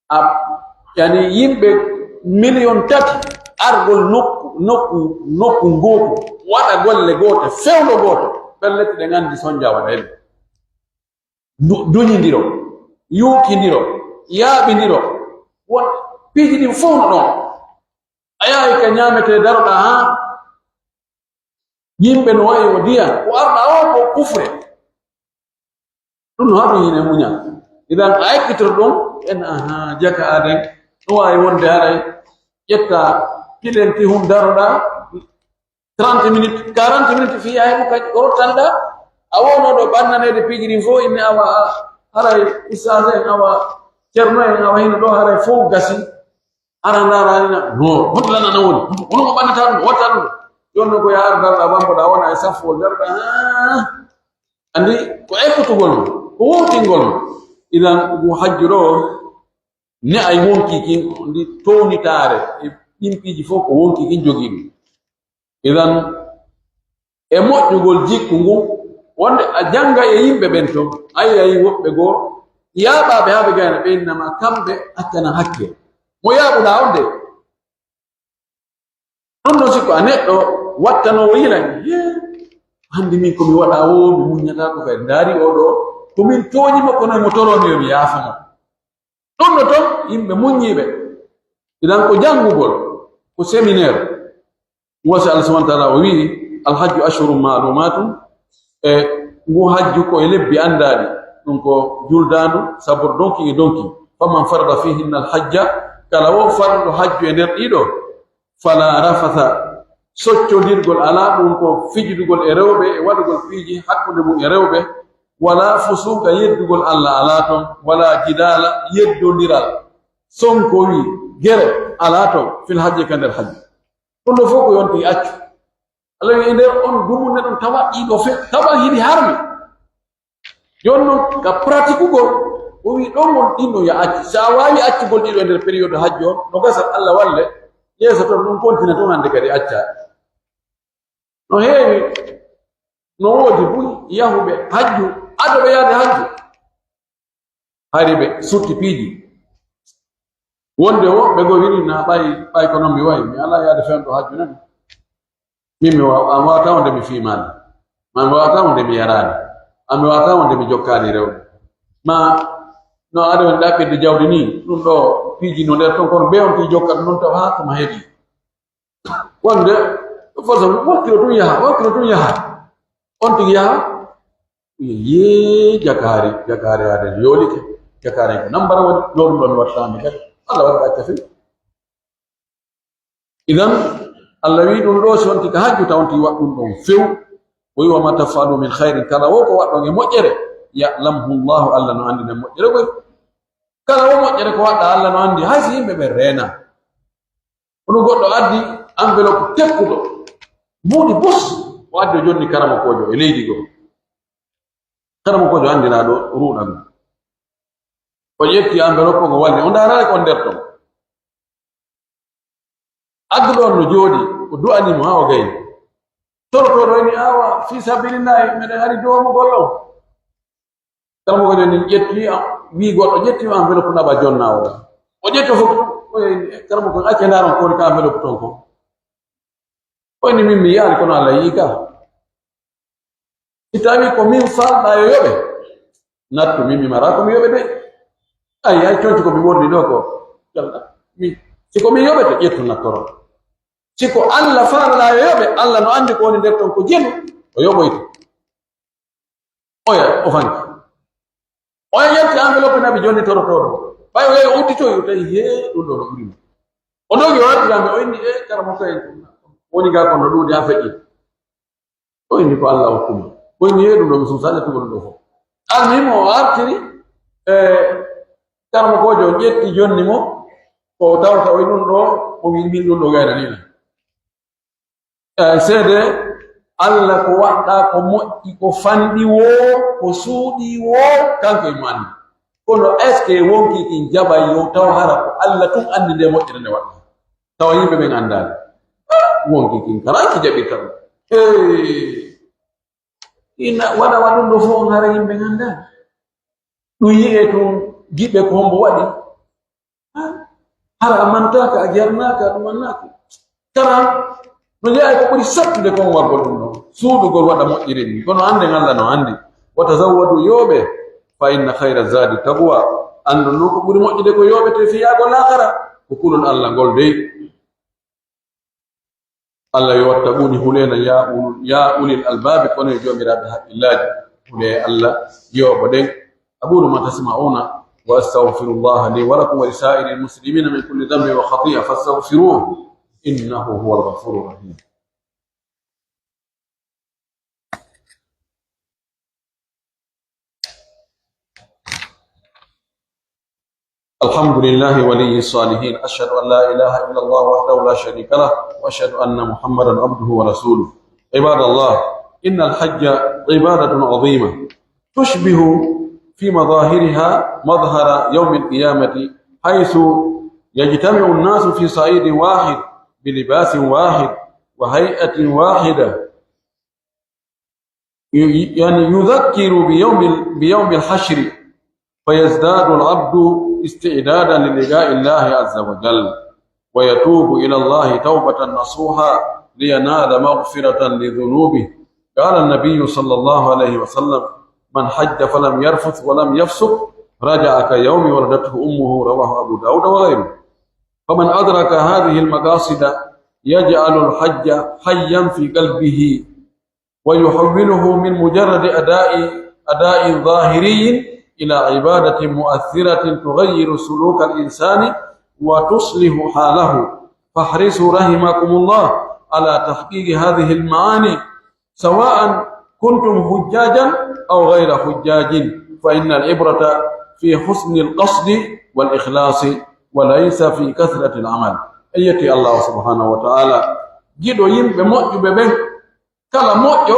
a, yani yimɓe miliyon tati argol nokku, nokku, nokku ngooku, waɗa golle goote, fewndo gooto, pellet ɗe nganndi sonja waɗa en. Du-, duñindiro, yuukindiro, yaaɓindiro, won piiji ɗin fof no ɗon. A yahay ka ñaametee daroɗaa haa yimɓe no wayi o ndiyam, ko arɗa o ko kufre. Ɗum no haɗum hine muñal. Idan a ekkitoro ɗum, en aha, jaka aden, no waawi wonde haray, ƴetta pilen tihun daroɗaa, trente minutes, quarante minutes fii a heɓu ka rottanɗaa, a wonoo ɗo ɓannaneede piiji ɗin fof, inne awa, haray ustaas en, awa, cerno en, awa hino ɗo, haray fof gasi. Ara ndaara ni na, no, hoto lanana woni, hono ko ɓannata ɗum, watta ɗum. Jooni noon ko yaa ar darɗa bamboɗa, wona e saffool darɗa, haa. Anndi ko ekkotugol mo, ko wowtingol mo. Idan ngu hajju ɗo, ne ay wonki kin, ndi townitaare, e ɗin piiji fof ko wonki kin jogii ɗum. Idan, e moƴƴugol jikku ngun, wonde a jannga e yimɓe ɓen ton, a yi'ay woɓɓe goo, yaaɓaaɓe haa ɓe gayna, ɓe innama kamɓe accana hakke. Mo yaaɓuɗaa on de, ɗon non sikko a neɗɗo wattanoowo yila, yee, hannde min ko mi waɗa o, mi muññataa ko kay. Ndaari o ɗo, ko min tooñi mo, kono mo toroo mi yo mi yaafo mo. Ɗum no ton yimɓe muññiiɓe. Idan ko janngugol, ko séminaire. Wasi Allah subhanahu wa ta'ala o wi'i, "Al hajju ashhurun ma'lumatun." E ngu hajju ko e lebbi anndaaɗi. Ɗum ko juldaandu, sabor donki e donki. "Faman farada fihinna al hajja," kala wo farɗo hajju e nder ɗiɗo, "fala rafatha," soccondirgol alaa ɗum ko fijidugol e rewɓe e waɗugol piiji hakkunde mum e rewɓe, wala fusuuqa yeddugol Alla alaa ton, wala jidaala yeddondiral, sonkowi gere alaa ton, fil hajji ka nder hajji. Ɗum ɗo fof ko yonti accu. Alla wi'i, e nder on dumunne ɗon tawa ɗiɗo fe-, tawa hiɗi harmi. Jooni non, ka pratikugol, o wi'i ɗon won ɗin ɗon ya accu. Si a waawi accugol ɗiɗo e nder période hajji on, no gasa Alla walle, yeeso ton ɗum kontina ton hannde kadi acca. No heewi, no woodi buy yahuɓe hajju, ado ɓe yaade hajju. Hari ɓe sutti piiji. Wonde wo, ɓe go wiri na ɓay, ɓay ko non mi wayi, mi alaa yaade fewndo hajju nan. Min mi wa-, an wawata wonde mi fiimaali. Ma mi wawata wonde mi yaraali. Ma mi wawata wonde mi jokkaali rewɓe. Ma no aɗa woni ɗaɓɓirde jawdi ni, ɗum ɗo piiji no nder ton, kono be on tigi jokkat non tawa haa ko ma heɓi. Wonde, fof wakkilo tun yaha, wakkilo tun yaha. On tigi yaha, yee jakaari, jakaari aade yoolike, jakaari ko nambara woni, ɗo ɗum ɗon wattaami kadi. Alla waɗa acca few. Idan, Alla wi'i ɗum ɗo, si on tigi hajju, taw on tigi waɗa ɗum ɗon few. O wi'i, "Wa ma taf'alu min khairin", kala wo ko waɗɗon e moƴƴere, "ya'lamhu Allahu", Alla no anndi nden moƴƴere koy. Kala wo moƴƴere ko waɗɗa, Alla no anndi, hay si yimɓe ɓen reena. Kono goɗɗo addi enveloppe tekkuɗo, buuɗi bus, o addi o jonni karamokoojo e leydi goo. Karamokoojo anndiraaɗo ruuɗan. O ƴetti enveloppe on, o walli, o ndaaraali ko on nder ton. Adduɗo on no jooɗi, o du'ani mo haa o gayni. Torotooɗo inni, "Awa, fii sabilillahi, meɗen ari du'omugol on." Karamoko nden nin ƴetti, a, wi'i goɗɗo, "Ƴetti enveloppe naɓa jonna o." O ƴetti fof, o inni, "Karamoko, acce ndaaron ko woni ka enveloppe ton kon." O inni, "Min mi yi'aali, kono Alla yi'i ka." Si tawii ko min faalɗaa yo yoɓe, nattu, min mi maraa ko mi yoɓe de. Ay, ay, conci ko mi worri ɗoo ko, mi, si ko min yoɓete, ƴettu nattoro. Si ko Alla faalɗaa yo yoɓe, Alla no anndi ko woni nder ton ko jelu, o yoɓoyte. Oya, o fanki. Oya ƴetti enveloppe naɓi jonni torotooɗo. Ɓay o yehi o udditoyi, o tawi, hee, ɗum ɗoo no ɓuri mo. O dogi o arti lamɓe, o inni, "E, karamoko en, woni gaa kon no ɗuuɗi haa feƴƴi." O inni, "Ko Alla hokku mo." O inni, "Hee, ɗum ɗoo mi suusaa ƴettugol ɗum ɗoo fof." Almuhimu, o artiri, e, karamokoojo on ƴetti jonni mo, ko tawata o e ɗum ɗoo, o wi'i, "Min ɗum ɗoo gayna nii na." E, seede, Alla ko waɗɗaa ko moƴƴi, ko fanɗi woo, ko suuɗii woo, kanko e mo anndi. Kono est-ce que wonkii kin jaɓay yo taw hara ko Alla tun anndi nde moƴƴere nde waɗɗaa? Tawa yimɓe ɓen anndaali. Ah, wonkii kin kala ki jaɓirta ɗum. Hey! Ina waɗa waɗuɗo fof on hara yimɓe anndaali. Ɗum yi'ee tun giɓe ko hombo waɗi. Hara a mantaaka, a jarnaaka, a ɗumannaaka. Kara, no jeyaa ko ɓuri sattude kon waɗgol ɗum ɗon. Suuɗugol waɗa moƴƴiri ɗin. Kono annden Alla no anndi. "Wa tazawwadu, yooɓe, fa inna khayra zadi taqwa." Anndon non ko ɓuri moƴƴude ko yooɓete fii yaagol laakara, ko kulol Alla ngol dey. Alla yo wattaquni, huleena, ya ulul, ya ulil albaabi, kono e joomiraaɓe haqqillaaji, hulee Alla, yooɓoɗen. أقول ما تسمعون وأستغفر الله لي ولكم ولسائر المسلمين من كل ذنب وخطيئة فاستغفروه إنه هو الغفور الرحيم. الحمد لله ولي الصالحين. أشهد أن لا إله إلا الله وحده لا شريك له، وأشهد أن محمدا عبده ورسوله. عباد الله، إن الحج عبادة عظيمة تشبه في مظاهرها مظهر يوم القيامة، حيث يجتمع الناس في صعيد واحد بلباس واحد وهيئة واحدة، ي-، يعني يذكر بيوم ال-، بيوم الحشر، فيزداد العبد استعدادا للقاء الله عز وجل، ويتوب إلى الله توبة نصوحا لينال مغفرة لذنوبه. قال النبي صلى الله عليه وسلم: "من حج فلم يرفث ولم يفسق رجع كيوم ولدته أمه." رواه أبو داود وغيره. فمن أدرك هذه المقاصد يجعل الحج حيا في قلبه، ويحوله من مجرد أداء، أداء ظاهري إلى عبادة مؤثرة تغير سلوك الإنسان وتصلح حاله. فاحرصوا رحمكم الله على تحقيق هذه المعاني سواء كنتم حجاجا أو غير حجاج، فإن العبرة في حسن القصد والإخلاص وليس في كثرة العمل. En yetti Allaahu subhaanahu wa ta'aalaa, giɗo yimɓe moƴƴuɓe ɓen, kala moƴƴo,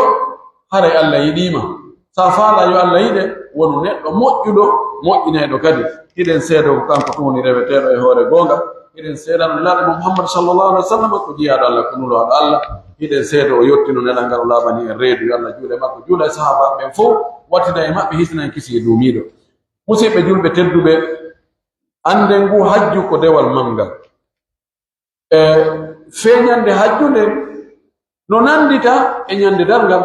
haray Alla yiɗii ma. Si a faalaa yo Alla yiɗe, wonu neɗɗo moƴƴuɗo, moƴƴinayɗo kadi. Hiɗen seedoo ko kanko tun woni reweteeɗo e hoore goonga. Hiɗen seedano Nulaaɗo mo Muhammad sallallaahu alayhi wa sallam ko jiyaaɗo Alla, ko nulaaɗo Alla. Hiɗen seedoo o yottino nelal ngal, o laaɓani en reedu. Yo Alla juul e makko, juula e sahaabaaɓe ɓen fow, waɗtida e maɓɓe hisnan, kisiyee duumiiɗo. Musidɓe julɓe tedduɓe, annden ngu hajju ko dewal manngal. E feeñannde hajju nden no nanndita e ñande darngal.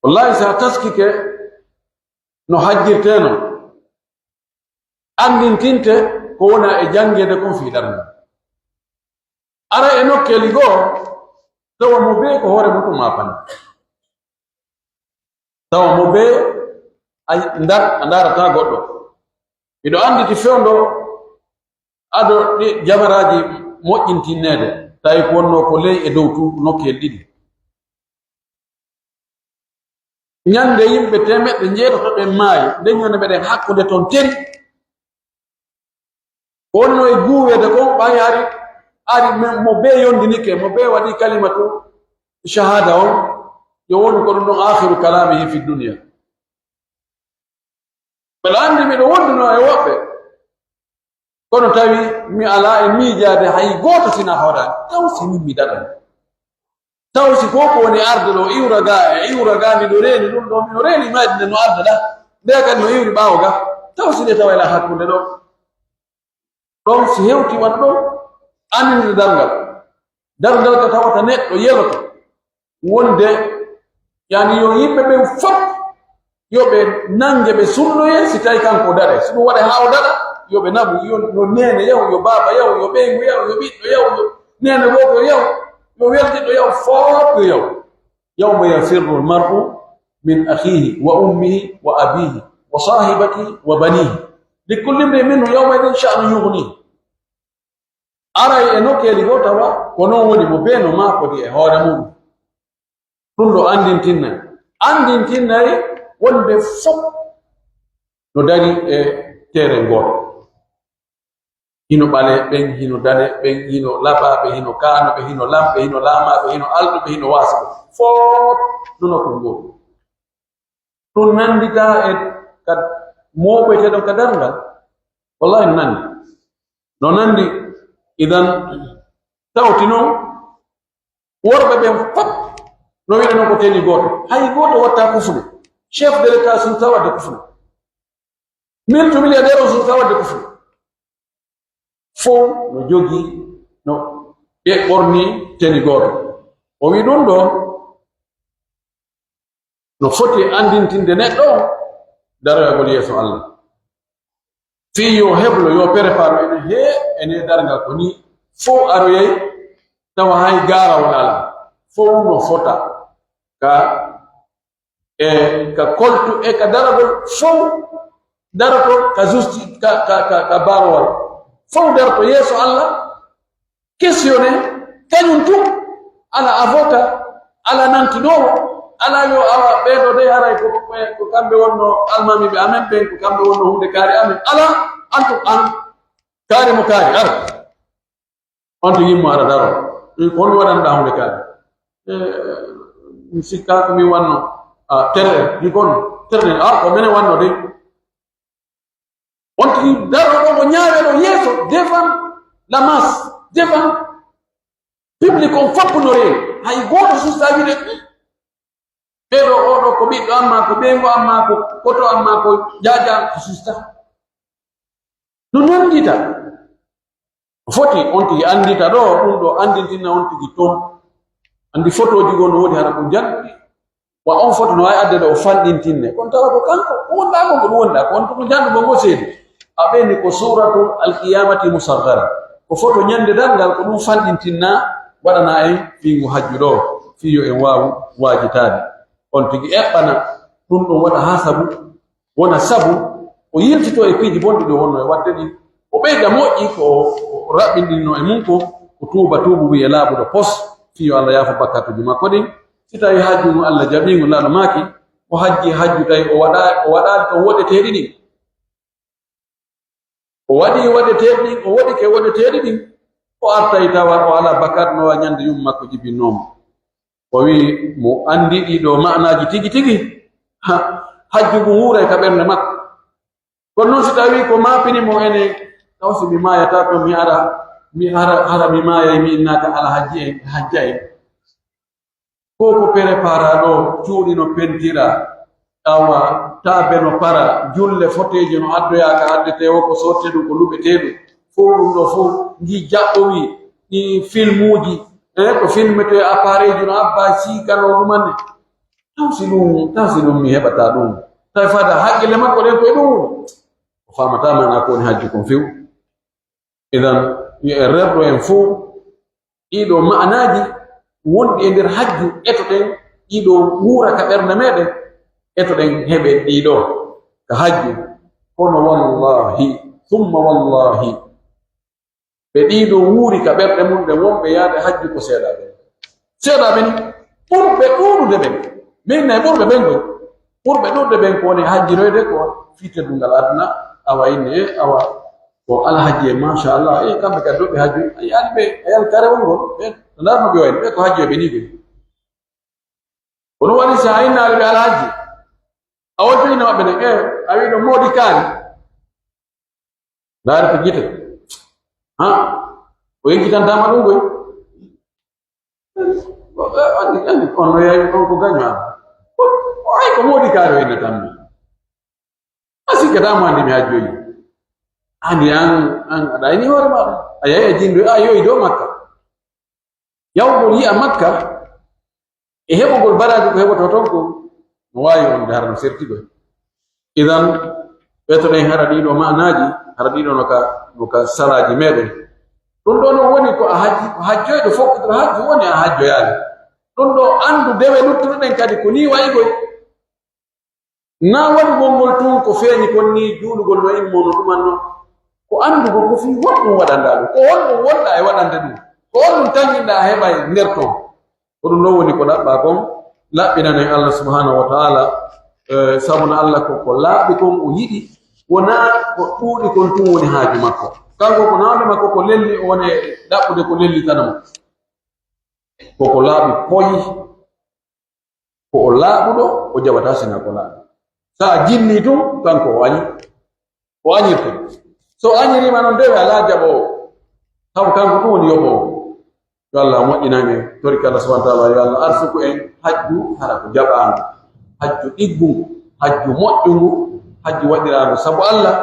Wallaahi, si a taskike no hajjirtee non, anndintinte ko wona e janngeede kon fii darngal. Ara e nokkeeli goo, tawa mo bee ko hoore mun tun maapani. Tawa mo bee, ay, ndar-, a ndaarataa goɗɗo. Miɗo anndi ti fewndo ado ɗi jamaraaji moƴƴintinneede, tawi ko wonnoo ko ley e dow tun nokkeeli ɗiɗi. Ñande yimɓe teemeɗɗe njeetato ɓen maayi, nden ñande meɗen hakkunde ton teri. Ko wonnoo e guuweede kon, ɓay hari, hari men, mo bee yondinike, mo bee waɗi kalimatu shahaada on, yo wonu ko ɗun ɗon aakhiru kalaamihi fi dunya. Mbeɗa anndi miɗo wondunoo e woɓɓe, kono tawi mi alaa e miijaade hay gooto sinaa hoore an. Taw si min mi daɗan? Taw si ko ko woni arde ɗoo, iwra gaa e iwra gaa, miɗo reeni ɗun ɗoo, miɗo reeni mayde nde no arda ɗaa, nde kadi no iwri ɓaawo gaa. Taw si nde tawa e hakkunde ɗoo. Ɗon si hewtii wano ɗon, anndinee darngal. Darngal ka tawata neɗɗo yeloto wonde, yani, yo yimɓe ɓen fow, yo ɓe nannge, ɓe sunnoyee, si tawi kanko o daɗay. Si ɗun waɗay haa o daɗa, yo ɓe naɓu, yo, yo neene yahu, yo baaba yahu, yo ɓeyngu yahu, yo ɓiɗɗo yahu, yo neene gooto yahu, yo weldiɗɗo yahu, fow yo yahu. يوم يفر المرء من أخيه وأمه وأبيه وصاحبته وبنيه لكل امرئ منهم يومئذ شأن يغنيه. Aray e nokkeeli goo tawa ko non woni, mo bee no maakodi e hoore mun. Ɗun ɗoo anndintinnay, anndintinnay wonde fow no darii e teeren gooto. Hino ɓaleeɓe ɓen, hino daneeɓe ɓen, hino laɓaaɓe, hino kaanooɓe, hino lamɓe, hino laamaaɓe, hino alɗuɓe, hino waasuɓe. Fow no nokku gootu. Ɗun nannditaa e ka mooɓeteeɗo ka darngal. Wallahi no nanndi. No nanndi, idan, tawti non, worɓe ɓen fow no wi'ude non ko tenue gooto. Hay gooto wattataa kufne. Chef de l'État suusaa waɗde kufne. Multimilliardaire on suusaa waɗde kufne. Fow no jogii, no ɓe ɓornii tenue gooto. O wi'i ɗun ɗoo no foti anndintinde neɗɗo on daroyagol yeeso Alla. Fii yo heblo, yo préparo ene hee, ene darngal ko nii. Fow aroyay tawa hay gaarawol alaa. Fow no fota ka e ka koltu e ka daragol fow daroto ka justi-, ka, ka, ka, ka barowal. Fow daroto yeeso Alla, questionné, kañun tun, alaa avocat, alaa nantinoowo, alaa yo awa ɓee ɗoo de haray ko, ko, ko kamɓe wonnoo almaamiiɓe amen ɓen, ko kamɓe wonnoo huunde kaari amen. Alaa, an tun an, kaari mo kaari, ara. On tigi mo ara daro. Ɗun ko honɗun waɗanɗaa huunde kaari? Eh, mi sikkaa ko min wanno. Ah, terɗe, ɗi kon, terɗe, ah, ko menen wanno de. On tigi daro ɗoo, o ñaawe ɗoo yeeso, devant la masse, devant public on fow no reeni. Hay gooto suusaa wi'ude, "Hmm, ɓee ɗoo, oo ɗoo ko ɓiɗɗo an maa ko ɓeyngu an maa ko koto an maa ko jaaja an," ko suusaa. No nanndita. Foti on tigi anndita ɗoo, ɗun ɗoo anndintina on tigi ton. Anndi fotooji goo no woodi hara ko janɗuɗi. Wa on foto no waawi addude o fanɗintinne. Kono tawa ko kanko, ko wonɗaa kon, ko ɗun wonɗaa. Ko on tun ko janɗugol ngoo seedi. A ɓeyni ko suuratul alqiyamati musaggara. Ko foto ñande darngal, ko ɗun fanɗintinnaa, waɗanaa en fii ngu hajju ɗoo, fii yo en waawu waajitaade. On tigi eɓɓana, ɗun ɗon waɗa haa sabu wona sabu o yiltitoo e piiji bonɗi ɗi o wonnoo e waɗde ɗin, o ɓeyda moƴƴi ko o raɓɓinɗinno e mun kon, ko O tuuba tuubu wi'e laaɓuɗo pos, fii yo Alla yaafo bakkaatuuji makko ɗin. Si tawii hajju ngun Alla jaɓii ngun, Laaɗo maaki, o hajji hajju tawi o waɗa-, o waɗaali ka woɗeteeɗi ɗin. O waɗi waɗeteeɗi ɗin, o woɗike woɗeteeɗi ɗin, o artay tawa o alaa bakkaatu, no wa ñande yumma makko jibinoo mo. O wi'i mo anndi ɗii ɗoo ma'anaaji tigi tigi, ha, hajju ngun wuuray ka ɓernde makko. Kono non si tawii ko maapini mo enen, taw si mi maayataa ton, mi ara, mi hara, hara mi maayay, mi innaaka alhajji en, hajja en. Ko ko prépara ɗoo, cuuɗi no pentira, awa, taabe no para, julle foteeje no addoyaa ka addetee woo, ko sottee ɗun, ko luɓetee ɗun. Fow ɗun ɗoo fow, ngii jaɓɓowii, ɗii filmuuji, eh, ko filmetee, appareil ji no abbaa, siikanoo ɗumanne. Taw si ɗun, taw si ɗun mi heɓataa ɗun. Tawi fada haqqille makko ɗen ko e ɗun. O faamataa maanaa ko woni hajju kon few. Idan, yo en rerɗo en fow ɗii ɗoo ma'anaaji wonɗi e nder hajju, etoɗen ɗii ɗoo wuura ka ɓernde meɗen, etoɗen heɓen ɗii ɗoo ka hajju. Kono wallaahi, summa wallaahi, ɓe ɗii ɗoo wuuri ka ɓerɗe mun ɗen, wonɓe yaade hajju ko seeɗaaɓe. Seeɗaaɓe ni, ɓurɓe ɗuuɗude ɓen. Min nay ɓurɓe ɓen ɗon. Ɓurɓe ɗuuɗude ɓen ko woni hajjiroyde ko fii teddungal aduna, awa inne, awa ko alhaji en, machallah, e kamɓe kadi ɗoo ɓe hajju, a yi'aali ɓe, a yi'aali kare wongol, ɓe, ndarno ɓe wayno, ɓe ko hajjoyɓe ni ɓe. Ko ɗun waɗi si a innaali ɓe alhaji, a wontoyino maɓɓe nden, e, a wi'i ɗon moodi kaari. Ndaari ko gite. Ha? O yejjitantaama ɗun koy. Anndi, anndi, on no yawi on ko gaño an. O, o ay ko moodi kaari o inna tan mi. A sikkataa mo anndi mi hajjoyi. Anndi an, an aɗa ayni hoore maaɗa. A yahi a jinndoyi, a yohi dow Makka. Yahugol yi'a Makka e heɓugol baraaji ko heɓotoo ton kon, no waawi wonde hara no serti koy. Idan, ɓeytoɗen hara ɗii ɗoo ma'anaaji, hara ɗii ɗoo no ka, no ka saraaji meɗen. Ɗun ɗoo non woni ko a hajji, ko hajjoyɗo fokkitoro hajju woni a hajjoyaali. Ɗun ɗoo anndu dewe luttuɗe ɗen kadi ko nii wa'i koy. Naa waɗugol ngol tun ko feeñi kon nii, juulugol no immoo no ɗuman non. Ko anndugol ko fii honɗun waɗanɗaa ɗun, ko honɗun wonɗaa e waɗande ɗun, ko honɗun tanginɗaa a heɓay nder ton. Ko ɗun ɗon woni ko ɗaɓɓaa kon, laɓɓinanen Allah subhanahu wa ta'ala, eh, sabu no Allah ko, ko laaɓi kon o yiɗi, wonaa ko ɗuuɗi kon tun woni haaju makko. Kanko ko nawde makko ko lelli, o woni e ɗaɓɓude ko lellitana mo. Ko ko laaɓi poy. Ko o laaɓuɗo, o jaɓataa sinaa ko laaɓi. So a jinnii tun, kanko o añi-, o añirte. So o añiriima non, dewe alaa jaɓoowo. Taw kanko tun woni yoɓoowo. Yo Allah moƴƴinan en, torike Allah subhanahu wa ta'ala, yo Allah arsuku en hajju hara ko jaɓaangu, hajju ɗiggungu, hajju moƴƴungu, hajju waɗiraangu sabu Allah,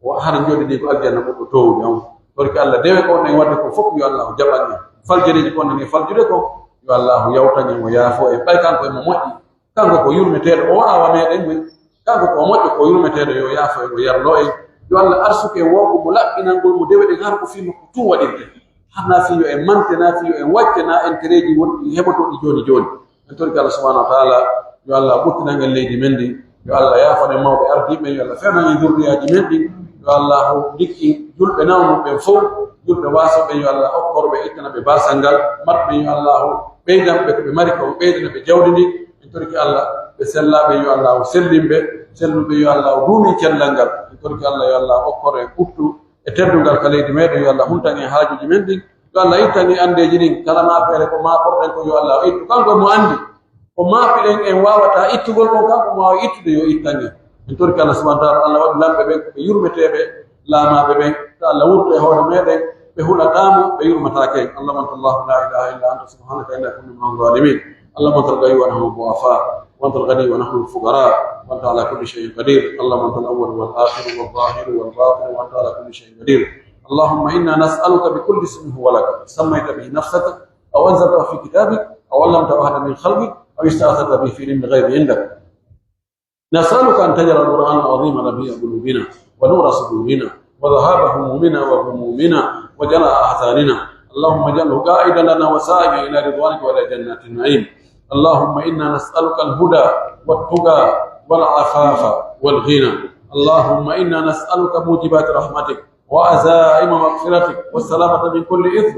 wa-, hara jooɗodii ko aljanna ɓurɗo toowude on. Torike Allah, dewe ko wonɗen waɗde kon fof, yo Allah jaɓan en. Faljoreeji ko wonɗen e faljude kon, yo Allah yawtan en, o yaafo en. Ɓay kanko e mo moƴƴi, kanko ko yurmeteeɗo, o waawaa meɗen ɓe. Kanko ko moƴƴo, ko yurmeteeɗo, yo yaafo en, o yarloo en. Yo Allah arsuku en wawgu mo laɓɓinangol mo dewe ɗen, hara ko fii makko tun waɗirte. Hanaa fii yo en mante, naa fii yo en wacce, naa entereeji wonɗi heɓotooɗi jooni jooni. En torike Allah subhanahu wa ta'ala, yo Allah ɓuttinan en leydi men ndi, yo Allah yaafan en mawɓe ardiiɓe men, yo Allah fewnan en zurriyaaji men ɗi, yo Allah ndikki julɓe nawnuɓe ɓen fow, julɓe waasooɓe ɓen, yo Allah okkor ɓe, ittana ɓe baasal ngal, matɓe ɓen, yo Allah ɓeydan ɓe ko ɓe mari kon, ɓeydana ɓe jawdi ndi. En torike Allah, ɓe sellaaɓe, yo Allah sellin ɓe, selluɓe, yo Allah duumin cellal ngal. En torike Allah, yo Allah okkor en ɓuttu e teddungal ka leydi meɗen, yo Allah huntan en haajuuji men ɗin, yo Allah ittan en anndeeji ɗin, kala maafeere ko maaporɗen kon, yo Allah ittu, kanko e mo anndi. Ko maapiɗen en waawataa ittugol kon, kanko mo waawi ittude, yo ittan en. En torike Allah subhanahu wa ta'ala, Allah waɗu lamɓe ɓen ko ɓe yurmeteeɓe, laamaaɓe ɓen, yo Allah wurtu e hoore meɗen, ɓe hulataa mo, ɓe yurmataake en. اللهم أنت الله لا إله إلا أنت سبحانك إنا كنا من الظالمين. اللهم أنت القوي ونحن الضعفاء، وأنت الغني ونحن الفقراء، وأنت على كل شيء قدير. اللهم أنت الأول والآخر والظاهر والباطن، وأنت على كل شيء قدير. اللهم إنا نسألك بكل اسم هو لك، سميت به نفسك أو أنزلته في كتابك أو علمته أحدا من خلقك أو استأثرت به في علم الغيب عندك. نسألك أن تجعل القرآن العظيم ربيع قلوبنا ونور صدورنا وذهاب همومنا وغمومنا وجلاء أحزاننا. اللهم اجعله قائدا لنا وسائقا إلى رضوانك وإلى جنات النعيم. اللهم إنا نسألك الهدى والتقى والعفاف والغنى. اللهم إنا نسألك موجبات رحمتك وعزائم مغفرتك والسلامة من كل إثم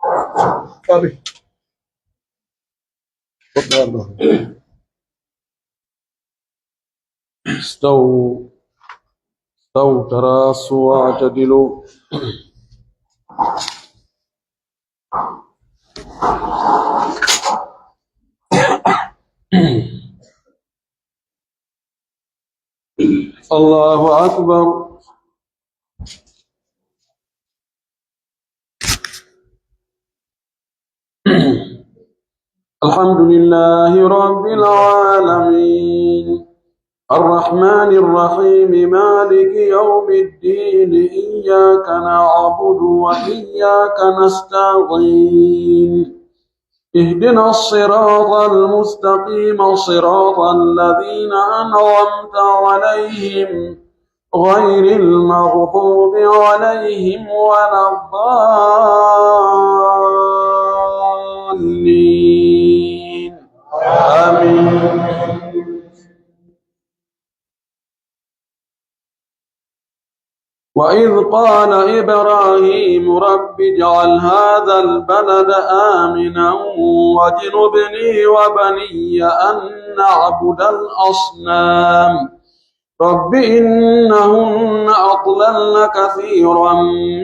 Abi. استووا، استووا تراصوا واعتدلوا. الله أكبر. الحمد لله رب العالمين. الرحمن الرحيم. مالك يوم الدين. إياك نعبد وإياك نستعين. اهدنا الصراط المستقيم، صراط الذين أنعمت عليهم، غير المغضوب عليهم ولا الضالين. آمين. وإذ قال إبراهيم رب اجعل هذا البلد آمنا واجنبني وبني أن نعبد الأصنام. رب إنهن أضللن كثيرا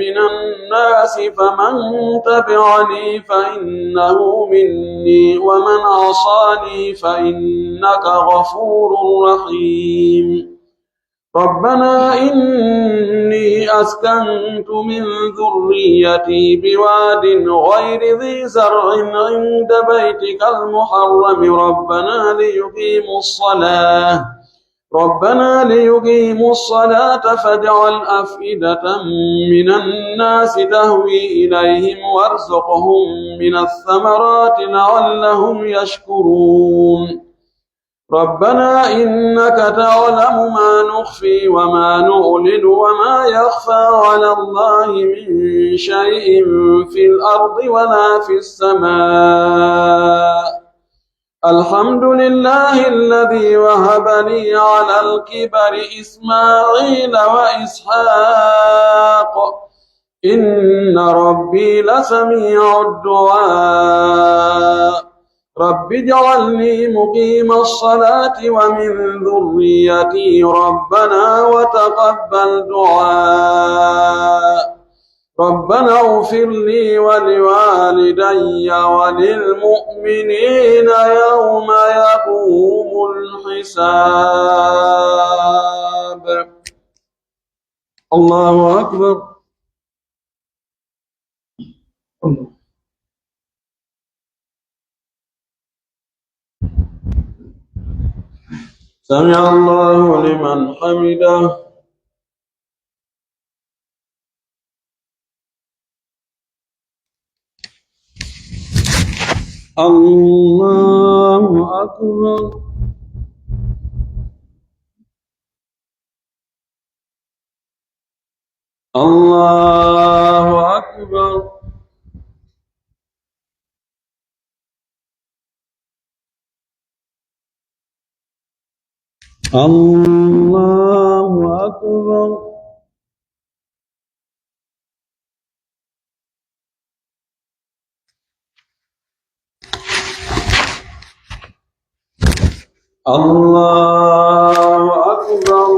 من الناس فمن تبعني فإنه مني ومن عصاني فإنك غفور رحيم. ربنا إني أسكنت من ذريتي بواد غير ذي زرع عند بيتك المحرم ربنا ليقيموا الصلاة، ربنا ليقيموا الصلاة فاجعل أفئدة من الناس تهوي إليهم وارزقهم من الثمرات لعلهم يشكرون. ربنا إنك تعلم ما نخفي وما نعلن وما يخفى على الله من شيء في الأرض ولا في السماء. الحمد لله الذي وهب لي على الكبر إسماعيل وإسحاق إن ربي لسميع الدعاء. رب اجعلني مقيم الصلاة ومن ذريتي ربنا وتقبل دعاء. ربنا اغفر لي ولوالدي وللمؤمنين يوم يقوم الحساب. الله أكبر. سمع الله لمن حمده. الله أكبر. الله أكبر. الله أكبر. الله أكبر.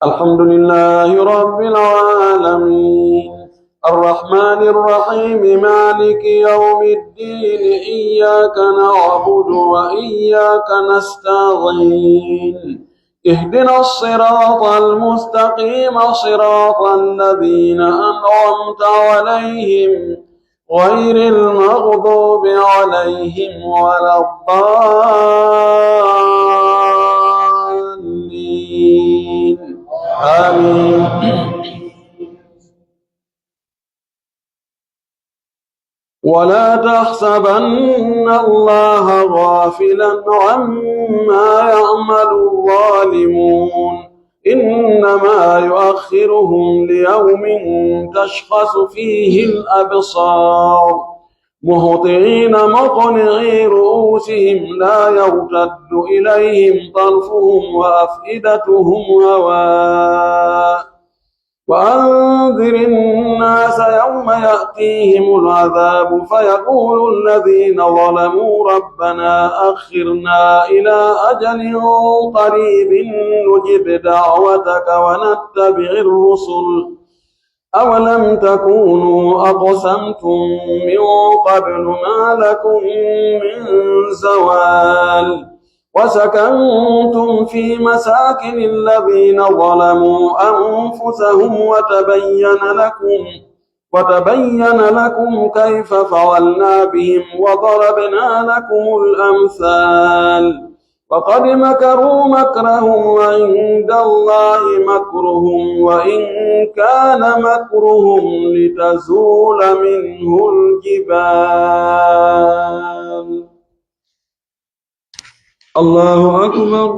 الحمد لله رب العالمين. الرحمن الرحيم. مالك يوم الدين. إياك نعبد وإياك نستعين. اهدنا الصراط المستقيم، صراط الذين أنعمت عليهم، غير المغضوب عليهم ولا الضالين. آمين. ولا تحسبن الله غافلا عما يعمل الظالمون، إنما يؤخرهم ليوم تشخص فيه الأبصار، مهطعين مقنعي رؤوسهم لا يرتد إليهم طرفهم وأفئدتهم هواء. وأنذر الناس يوم يأتيهم العذاب فيقول الذين ظلموا ربنا أخرنا إلى أجل قريب نجب دعوتك ونتبع الرسل أولم تكونوا أقسمتم من قبل ما لكم من زوال وسكنتم في مساكن الذين ظلموا أنفسهم وتبين لكم، وتبين لكم كيف فعلنا بهم وضربنا لكم الأمثال. وقد مكروا مكرهم وعند الله مكرهم وإن كان مكرهم لتزول منه الجبال. الله أكبر.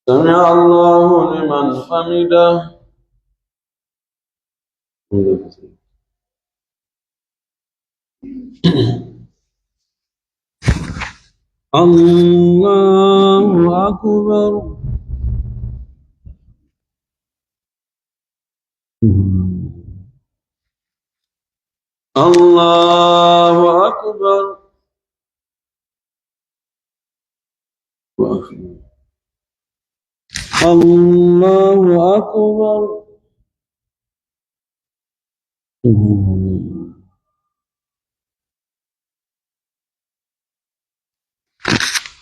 سمع الله لمن حمده. الله أكبر. الله أكبر. الله أكبر.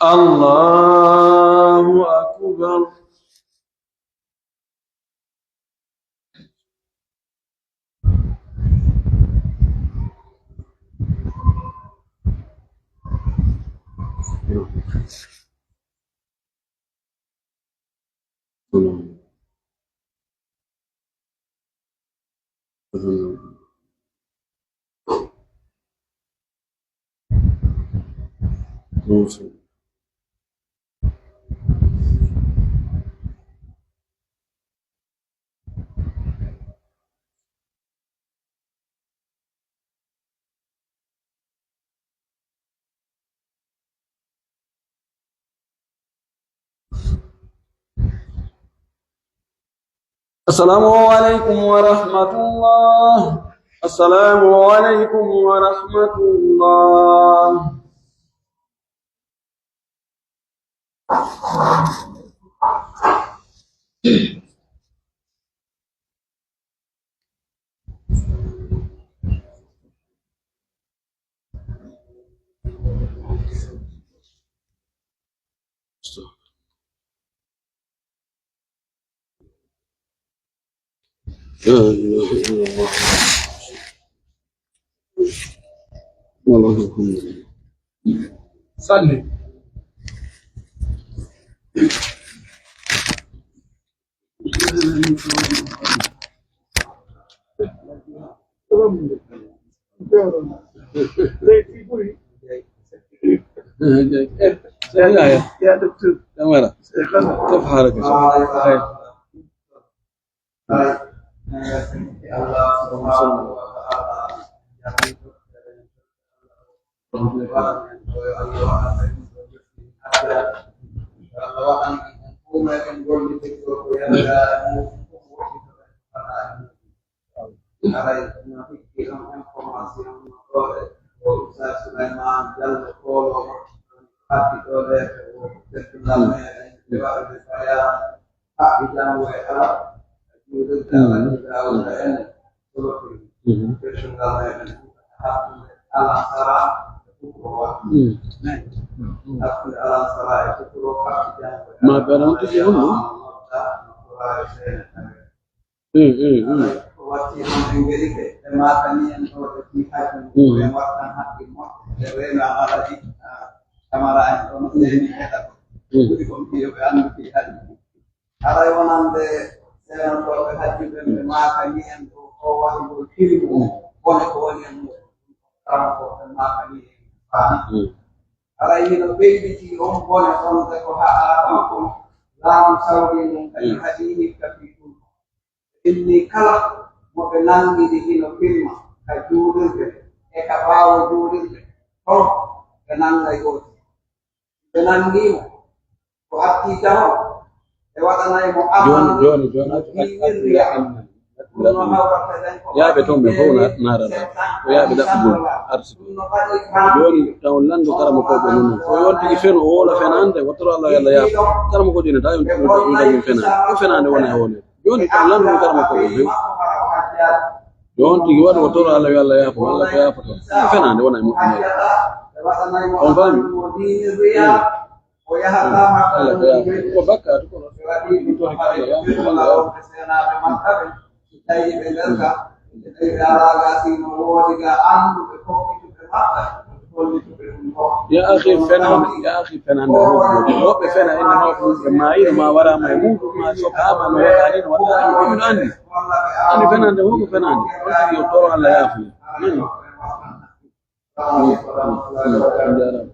الله أكبر. السلام عليكم ورحمة الله. السلام عليكم ورحمة الله. لا إله إلا الله. والله الحمد لله. صلي. يا دكتور. كيف حالك يا شيخ؟ خير. Haray no hikki on information no ɗoɗe ko Oustaz Souleymane Diallo Koolo addi ɗo leeso o teddungal meɗen e waɗude bayan haɓɓi janngo e ala juulirde Alhaji Daawuda en soloki teddungal meɗen hattude Alansara e Fukurowa. Hattude Alansara e Fukurowa haɓɓi janngo e ala. Ma ɓe non tigi on non. Nodda no Fulaare Seene Tawe. Mm, mm, mm. Ko watti noon en ngari ɓe, ɓe maakani en ɗo ɓe fii hajju, ɓe wattan haqqe moƴƴe, ɓe reena alaji, ah, kamara en ɗo no seeni heɗa ko. Ɓuri ko mbiyo ɓe anndu fii hajju. Haray wonande seenotooɓe hajju ɓen, ɓe maakani en ɗo ko woni ngol kirimu, bone ko woni en ɗo. Kala ko ɓe maakani en faami. Haray hino ɓeyditi on bone on ɓe ko haɗaa ɗon kon. Laamu Sawdi mun kadi haɗi hikka fii ɗum. Inni kala mo ɓe nangini hino filma ka juulirde e ka ɓaawo juulirde, ton ɓe nangay gooti. Ɓe nangii mo, ko atti taho, ɓe waɗanay mo amal. Jooni, jooni, jooni, no accu, accu, accu, accu, ɗum no hawrata ɗen ko yaaɓe ton ɓe fof na-, naarata. Ko yaaɓe ɗaɓɓugol arsude. Ɗum no ɓaɗi jooni, taw lanndo karamokooɓe mum non. Ko yon tigi feno, o woola fenaande, wattoro Allah yo Allah yaafo. Karamokoojo ina tawi on ɗum, ɗum, ɗum fenaande. Ko fenaande wona e wonde. Jooni, ko lanndumi kala mo ko o fewi. Jooni tigi waɗi o toro Allah, yo Allah yaafo, Allah ko yaafoto. Fenaande wona e moƴƴude. On faami? Mm. Allah ko yaafoto. Ko bakkaatu kono. Ɗum tori ko Allah yaafo, Allah yaafo. Tawi ɓe nder ka, ɓe tawi ɓe alaa gaa, si no woodi gaa annduɓe kokkituɓe maɓɓe, hollituɓe ɗum ko. Ya akhi, fenaande, ya akhi, fenaande, woɓɓe fena innde mawɓe mum ɓe maayi, no ma waraama e muuɗum, ma sokaama, no waɗaani, no waɗaani, ko min anndi. Anndi fenaande, wonko fenaande. On tigi yo toro Allah yaafo. Nani? Mm, mm, mm, on jaaraama.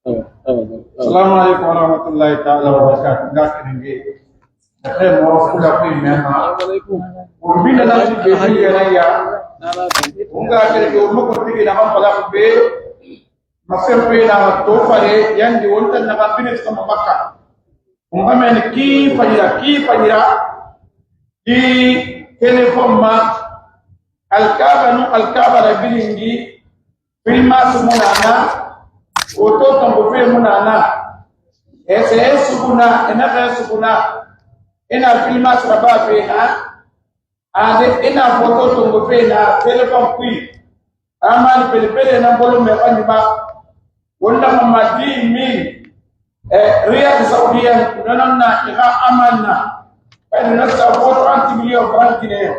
Awa, awa, awa. Assalamu alaikum warahmatullahi ta'ala wabarakatuh. Ngakene nge. Ate mo fula fi mema. Assalamu alaikum. Umbina na ti be ya. Unga kene ke mo ko tigi na mambala be. Masempe na to fare yandi wonta na mambine sama Makka. Unga men ki fajira, ki fajira. Ki telefon ma. Alkaba no alkaba la bilingi. Filmaasu mu na a naa, woto tombo fee mu na a naa, S S bu na, N F S bu na, i na filmaasu la baa fee naa, ande i na foto tombo fee naa, telefon kui, amaani pele pele na mbolo me ɓanjuma, wonda ma ma dix mille, eh, riyal saudiyan, nonon na i xa aman na, ɓayde no sa fo trente millions francs guinéens.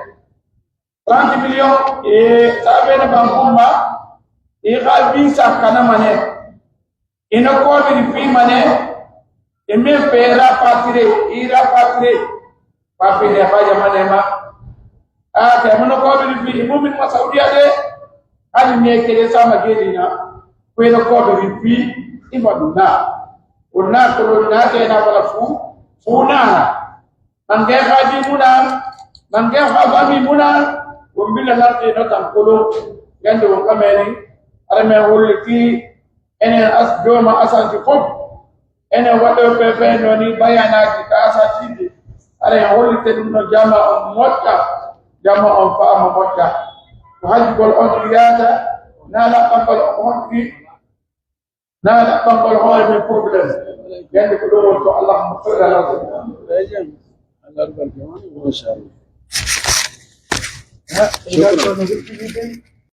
Trente millions, e, saabe na bankumba, i xa visa kana mane. I na kobiri fi mane, i me fe rapatrier, i rapatrier, pa fi ne fa jamane ma. A, ke mono kobiri fi, i mumin ma Saudiya de, ani me kele sama gelina, kwe na kobiri fi, i ma duna. Una kolo na ke na wala fu, fu na. Mange haji muna, mange haji muna, wombila narte no tan kolo, yande won kameni, ara me holliti, enen as joma asanti fof, enen waɗo pepe noni bayanaji ka asatiji, ara en hollite ɗum no jama on moƴƴa, jama on faama moƴƴa. Ko haji gol on yata, nala ɓangal on honɗi, Nana ɓanngol hoore men problème. Yande ko ɗum woni ko allahumma salli ala sayyidina. Machallah. Shukran.